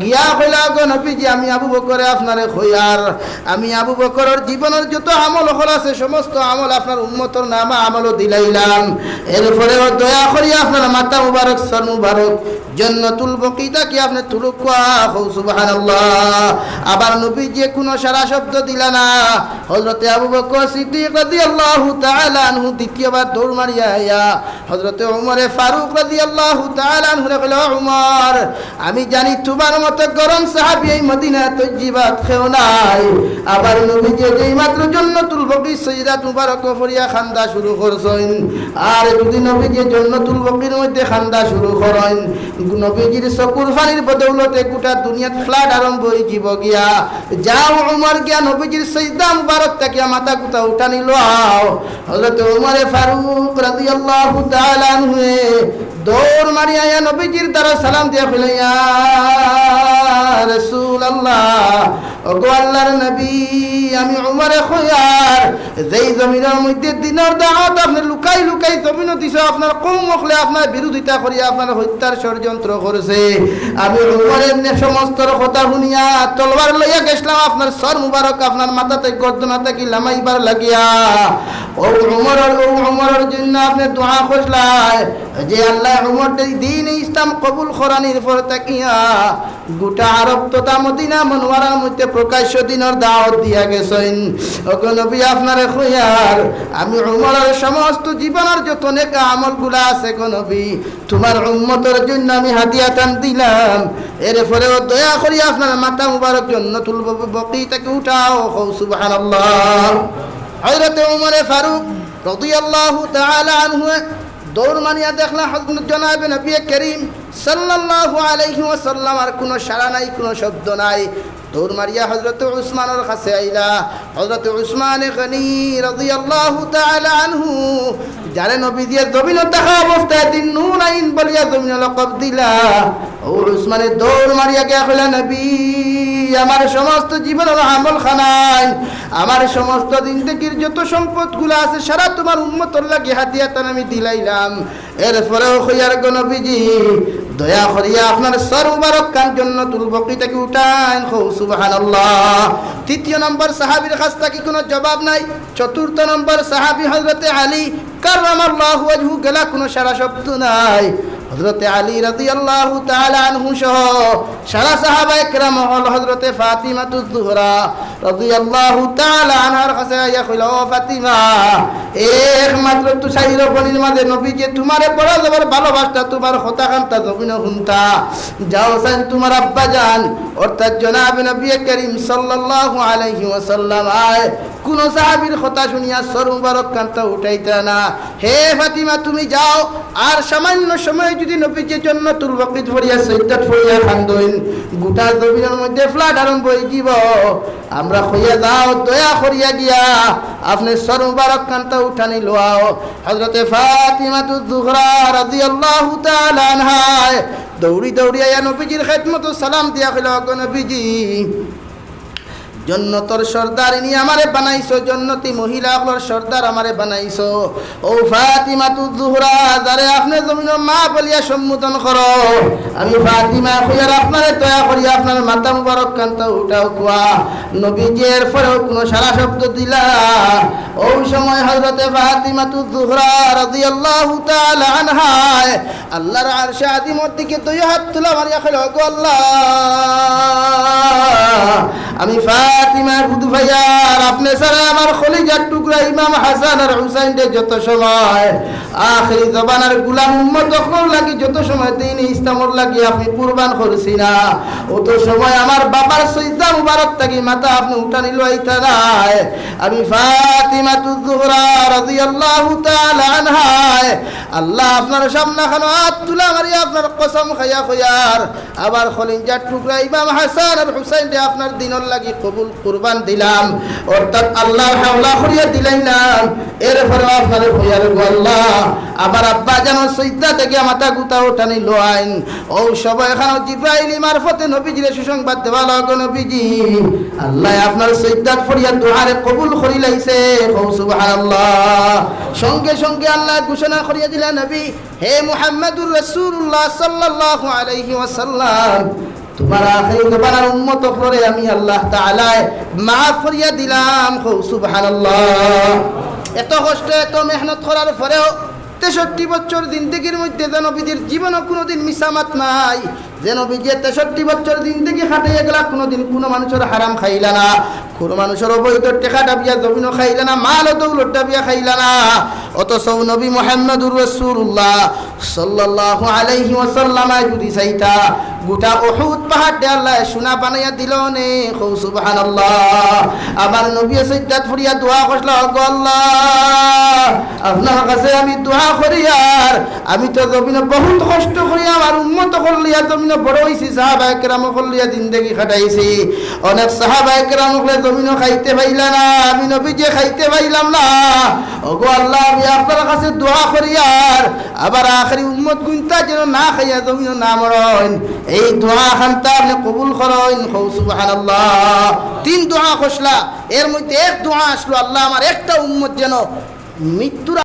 গিয়া কইলা, "গো নবীজি, আমি আবু বকরে আপনারে কইয়ার, আমি আবু বকরর জীবনর যত আমল অকল আছে, সমস্ত আমল আপনার উম্মতর নামা আমলো দিলাইলাম। এরপরেও দয়া করি আপনার মাথা মুবারক, সর মুবারক জন্নতুল বকি থাকি আপনে তুলুক্কা।" কও সুবহানাল্লাহ। আবার নবীজিয়ে কুনু সাড়া শব্দ দিলা না। হযরতে আবু বকর সিদ্দিক রাদিয়াল্লাহু তাআলা আনহু দ্বিতীয়বার দৌড় মারিয়া আইয়া হযরতে উমরে ফারুক রাদিয়াল্লাহু তাআলা আনহুরে কইলা, "ও উমর, আমি জানি তুমার মতো গরম সাহাবী এই মদিনা তৈয়িবাত কেউ নাই।" আবার নবীজিয়ে যেই মাত্র জন্নতুল বকি সিজদাত মুবারক পড়িয়া কান্দা শুরু করছইন, আর যদি নবীজিয়ে জন্নতুল বকির মধ্যে কান্দা শুরু করইন, নবীজির চকুর পানির বদৌলতে গোটা দুনিয়াত flood আরম্ভ অইযিবো গিয়া। যাও উমর, গিয়া নবীজির সিজদা মুবারক থাকিয়া মাথা গুতা উঠানি লও। হযরত উমরে ফারুক রাদিয়াল্লাহু তাআলা আনহুয়ে দৌড় মারি আইয়া নবীজির দ্বারা সালাম দিয়া কইলা, "ইয়া রাসূলুল্লাহ, ওগো আল্লাহর নবী, আমি উমরে কইয়ার, যেই জমিনর মধ্যে দ্বীনর দাওয়াত আপনে লুকাই লুকাই জমিনো দিছো, আপনার কওম অকলে আপনার বিরোধিতা করিয়া আপনার হত্যার ষড়যন্ত্র করছে। আমি উমরে এমনে সমস্তর কথা হুনিয়া তলোয়ার লইয়া গেছলাম আপনার সর মুবারক আপনার মাথা থাকি গর্দনা থাকি লামাইবার লাগিয়া। ও উমরর, ও উমরর জন্য আপনে দোয়া করছলায় যে আল্লাহ উমররে দ্বীন ইসলাম কবুল করানির পর থাকিয়া গোটা আরব তথা মদিনা মুনাওয়ারার মধ্যে প্রকাশ্য দ্বীনর দাওয়াত দিয়া গেছইন। ওগো নবী, আপনারে কইয়ার, আমি উমরর সমস্ত জীবনর যত নেক আমলগুলা আছে গো নবী, তুমার উম্মতর জন্য আমি হাদিয়া তান দিলাম। এরপরেও দয়া করি আপনার মাথা মুবারক জন্নতুল ব-, বকি থাকি উঠাও।" কও সুবহানাল্লাহ। হযরতে উমরে ফারুক রাদিয়াল্লাহু তাআলা আনহু দৌড় মারিয়া দেখলা হযরত জনাবে নবী করিম সাল্লাল্লাহু আলাইহি ওয়াসাল্লাম, আর কুনু সাড়া নাই, কুনু শব্দ নাই। দৌড় মারিয়া হযরত উসমানর কাছে আইলা। হযরত উসমান গনি রাদিয়াল্লাহু তাআলা আনহু যারে নবীজিয়ে জমিনো থাকা অবস্থায় যিন নুরাইন বলিয়া জমিনো লকব দিলা, ও উসমানে দৌড় মারিয়া গিয়া কইলা, "নবী, আমার সমস্ত জীবনর আমল খানাইন, আমার সমস্ত জিন্দেগির যত সম্পদগুলা আছে, সারা তুমার উম্মতর লাগি হাদিয়া তান আমি দিলাইলাম। এরপরেও কইয়ার গো নবীজি, দয়া করিয়া আপনার সর মুবারক খান জন্নতুল বকি থাকি উঠাইন।" কও সুবহানাল্লাহ। তৃতীয় নম্বর সাহাবীর কাছ থাকি কুনু জবাব নাই। চতুর্থ নম্বর সাহাবী হযরতে আলী কাররামাল্লাহু ওয়াজহু গেলা, কুনু সাড়া শব্দ নাই। হযরতে আলী রাদিয়াল্লাহু তাআলা আনহু সহ সারা সাহাবায়ে কেরাম অকল হযরতে ফাতিমাতুজ জুহরা রাদিয়াল্লাহু তাআলা আনহার কাছে আইয়া কইলা, "ও ফাতিমা, একমাত্র তুষাইর বনির মাঝে নবীজিয়ে তুমারে বড় জবর ভালোবাসতা, তুমার কথাখানতা জমিনো হুনতা। যাও চাইন তুমার আব্বাজান, অর্থাৎ জনাবে নবী করিম সাল্লাল্লাহু আলাইহি ওয়াসাল্লাম আয়, কুনু সাহাবীর কথা হুনিয়া সর মুবারকখানতা উঠাইতা না। হে ফাতিমা, তুমি যাও, আর সামান্য সময় যুদি নবীজিয়ে জন্নাতুল বকিত পড়িয়া, সইজ্জাত পড়িয়া কান্দইন, গোটা জমিনর মধ্যে flood আরম্ভ অইযিবো। আমরা কইয়া যাও, দয়া করিয়া গিয়া আপনে সর মুবারকখানতা উঠানি লওয়াও।" হযরতে ফাতিমাতুজ জুহরা রাদিয়াল্লাহু তাআলা আনহায় দৌড়ি দৌড়ি আইয়া নবীজির খেদমতো সালাম দিয়া কইলা, "ওগো নবীজি, জন্নতর সর্দারিনী আমারে বানাইছো, জন্নতি মহিলা অকলর সর্দার আমারে বানাইছো। ও ফাতিমাতুজ জুহরা, যারে আপনে জমিনো মা বলিয়া সম্বোধন করো, আমি ফাতিমা কইয়ার আপনারে দয়া করি আপনার মাথা মুবারকখানতা উঠাও কুয়া।" নবীজি এর পরেও কুনু সারা শব্দ দিলা না। ওই সময় হযরতে ফাতিমাতুজ জুহরা রাদিয়াল্লাহু তাআলা আনহায় আল্লাহর আরশে আজিমর দিকে দুই হাত তুলা মারিয়া কইলা, "ওগো আল্লাহ, আমি ফাতিমার দুধ পাইয়ার, আপনে ছাড়া আমার কলিজার টুকরা ইমাম হাসান আর হুসাইনরে যত সময় আখেরি জমানার গুলাম উম্মত অকলর লাগি যত সময় দ্বীনে ইসলামর লাগি আপনে কুরবান করছি না, অত সময় আমার বাবার সইজ্জা মুবারক থাকি মাথা আপনে উঠানি লইতা নায়।" আমি ফাতিমাতুজ জুহরা রাদিয়াল্লাহু তাআলা আনহায় আল্লাহ আপনার সামনাখানো আত তুলা মারি আপনার কসম খাইয়া কইয়ার, আবার কলিজার টুকরা ইমাম হাসান আর হুসাইনরে আপনার দ্বীনর লাগি কবুল কুরবান দিলাম, অর্থাৎ আল্লাহর হাওলা করিয়া দিলাইলাম। এরপরেও আপনারে কইয়ার গো আল্লাহ, আমার আব্বাজানর সইজ্জা থাকি মাথা গুতা উঠানি লওয়াইন। ও সময়খানো জিব্রাইল মারফতে নবীজিরে সুসংবাদ দেওয়া লাগো, নবীজি, আল্লাহ আপনার সইজ্জাত পড়িয়া দোয়ারে কবুল করিলাইছে। কও সুবহানাল্লাহ। সঙ্গে সঙ্গে আল্লাহ ঘোষণা করিয়া দিলা, নবী, হে মুহাম্মাদুর রাসূলুল্লাহ সাল্লাল্লাহু আলাইহি ওয়াসাল্লাম, তুমার আখেরি জমানার উম্মত অকলরে আমি আল্লাহ তাআলায় মাফ করিয়া দিলাম। কও সুবহানাল্লাহ। এত কষ্ট, এত মেহনত করার পরেও তেষট্টি বছর জিন্দেগির মধ্যে যে নবীজির জীবনো কুনুদিন মিছা মাত নাই, যে নবীজিয়ে তেষট্টি বছর জিন্দেগি কাটাইয়া গেলা, কুনুদিন কুনু মানুষর হারাম খাইলা না, কুনু মানুষর অবৈধ টেকা ডাবিয়া জমিনো খাইলা না, মাল ও দৌলত ডাবিয়া খাইলা না। অথচ নবী মুহাম্মাদুর রাসূলুল্লাহ সাল্লাল্লাহু আলাইহি ওয়াসাল্লাম যুদি চাইতা, গোটা উহুদ পাহাড় দে আল্লাহ সোনা বানাইয়া দিলো নে। কও সুবহানাল্লাহ। আমার নবী সইজ্জাত পড়িয়া দোয়া করলা, গো আল্লাহ, আপনার কাছে আমি দোয়া করিয়ার, আমি তো জমিনো বহুত কষ্ট করি আমার উম্মত অকল লইয়া জমিনো বড় অইছি, সাহাবায়ে কেরাম অকল লইয়া জিন্দেগি কাটাইছি। অনেক সাহাবায়ে কেরাম অকলে জমিনো খাইতে পাইলা না, আমি নবীজিয়ে খাইতে পাইলাম না। ওগো আল্লাহ, আমি আপনার কাছে দোয়া করিয়ার, আমার আখেরি উম্মত গুনতা যেন না খাইয়া জমিনো না মরইন। এই দোয়া খানতা আপনে কবুল করইন। কও সুবহানাল্লাহ। তিন দোয়া করলা, এর মধ্যে এক দোয়া আসলো, আল্লাহ, আমার একটা উম্মত যেন মৃত্যুর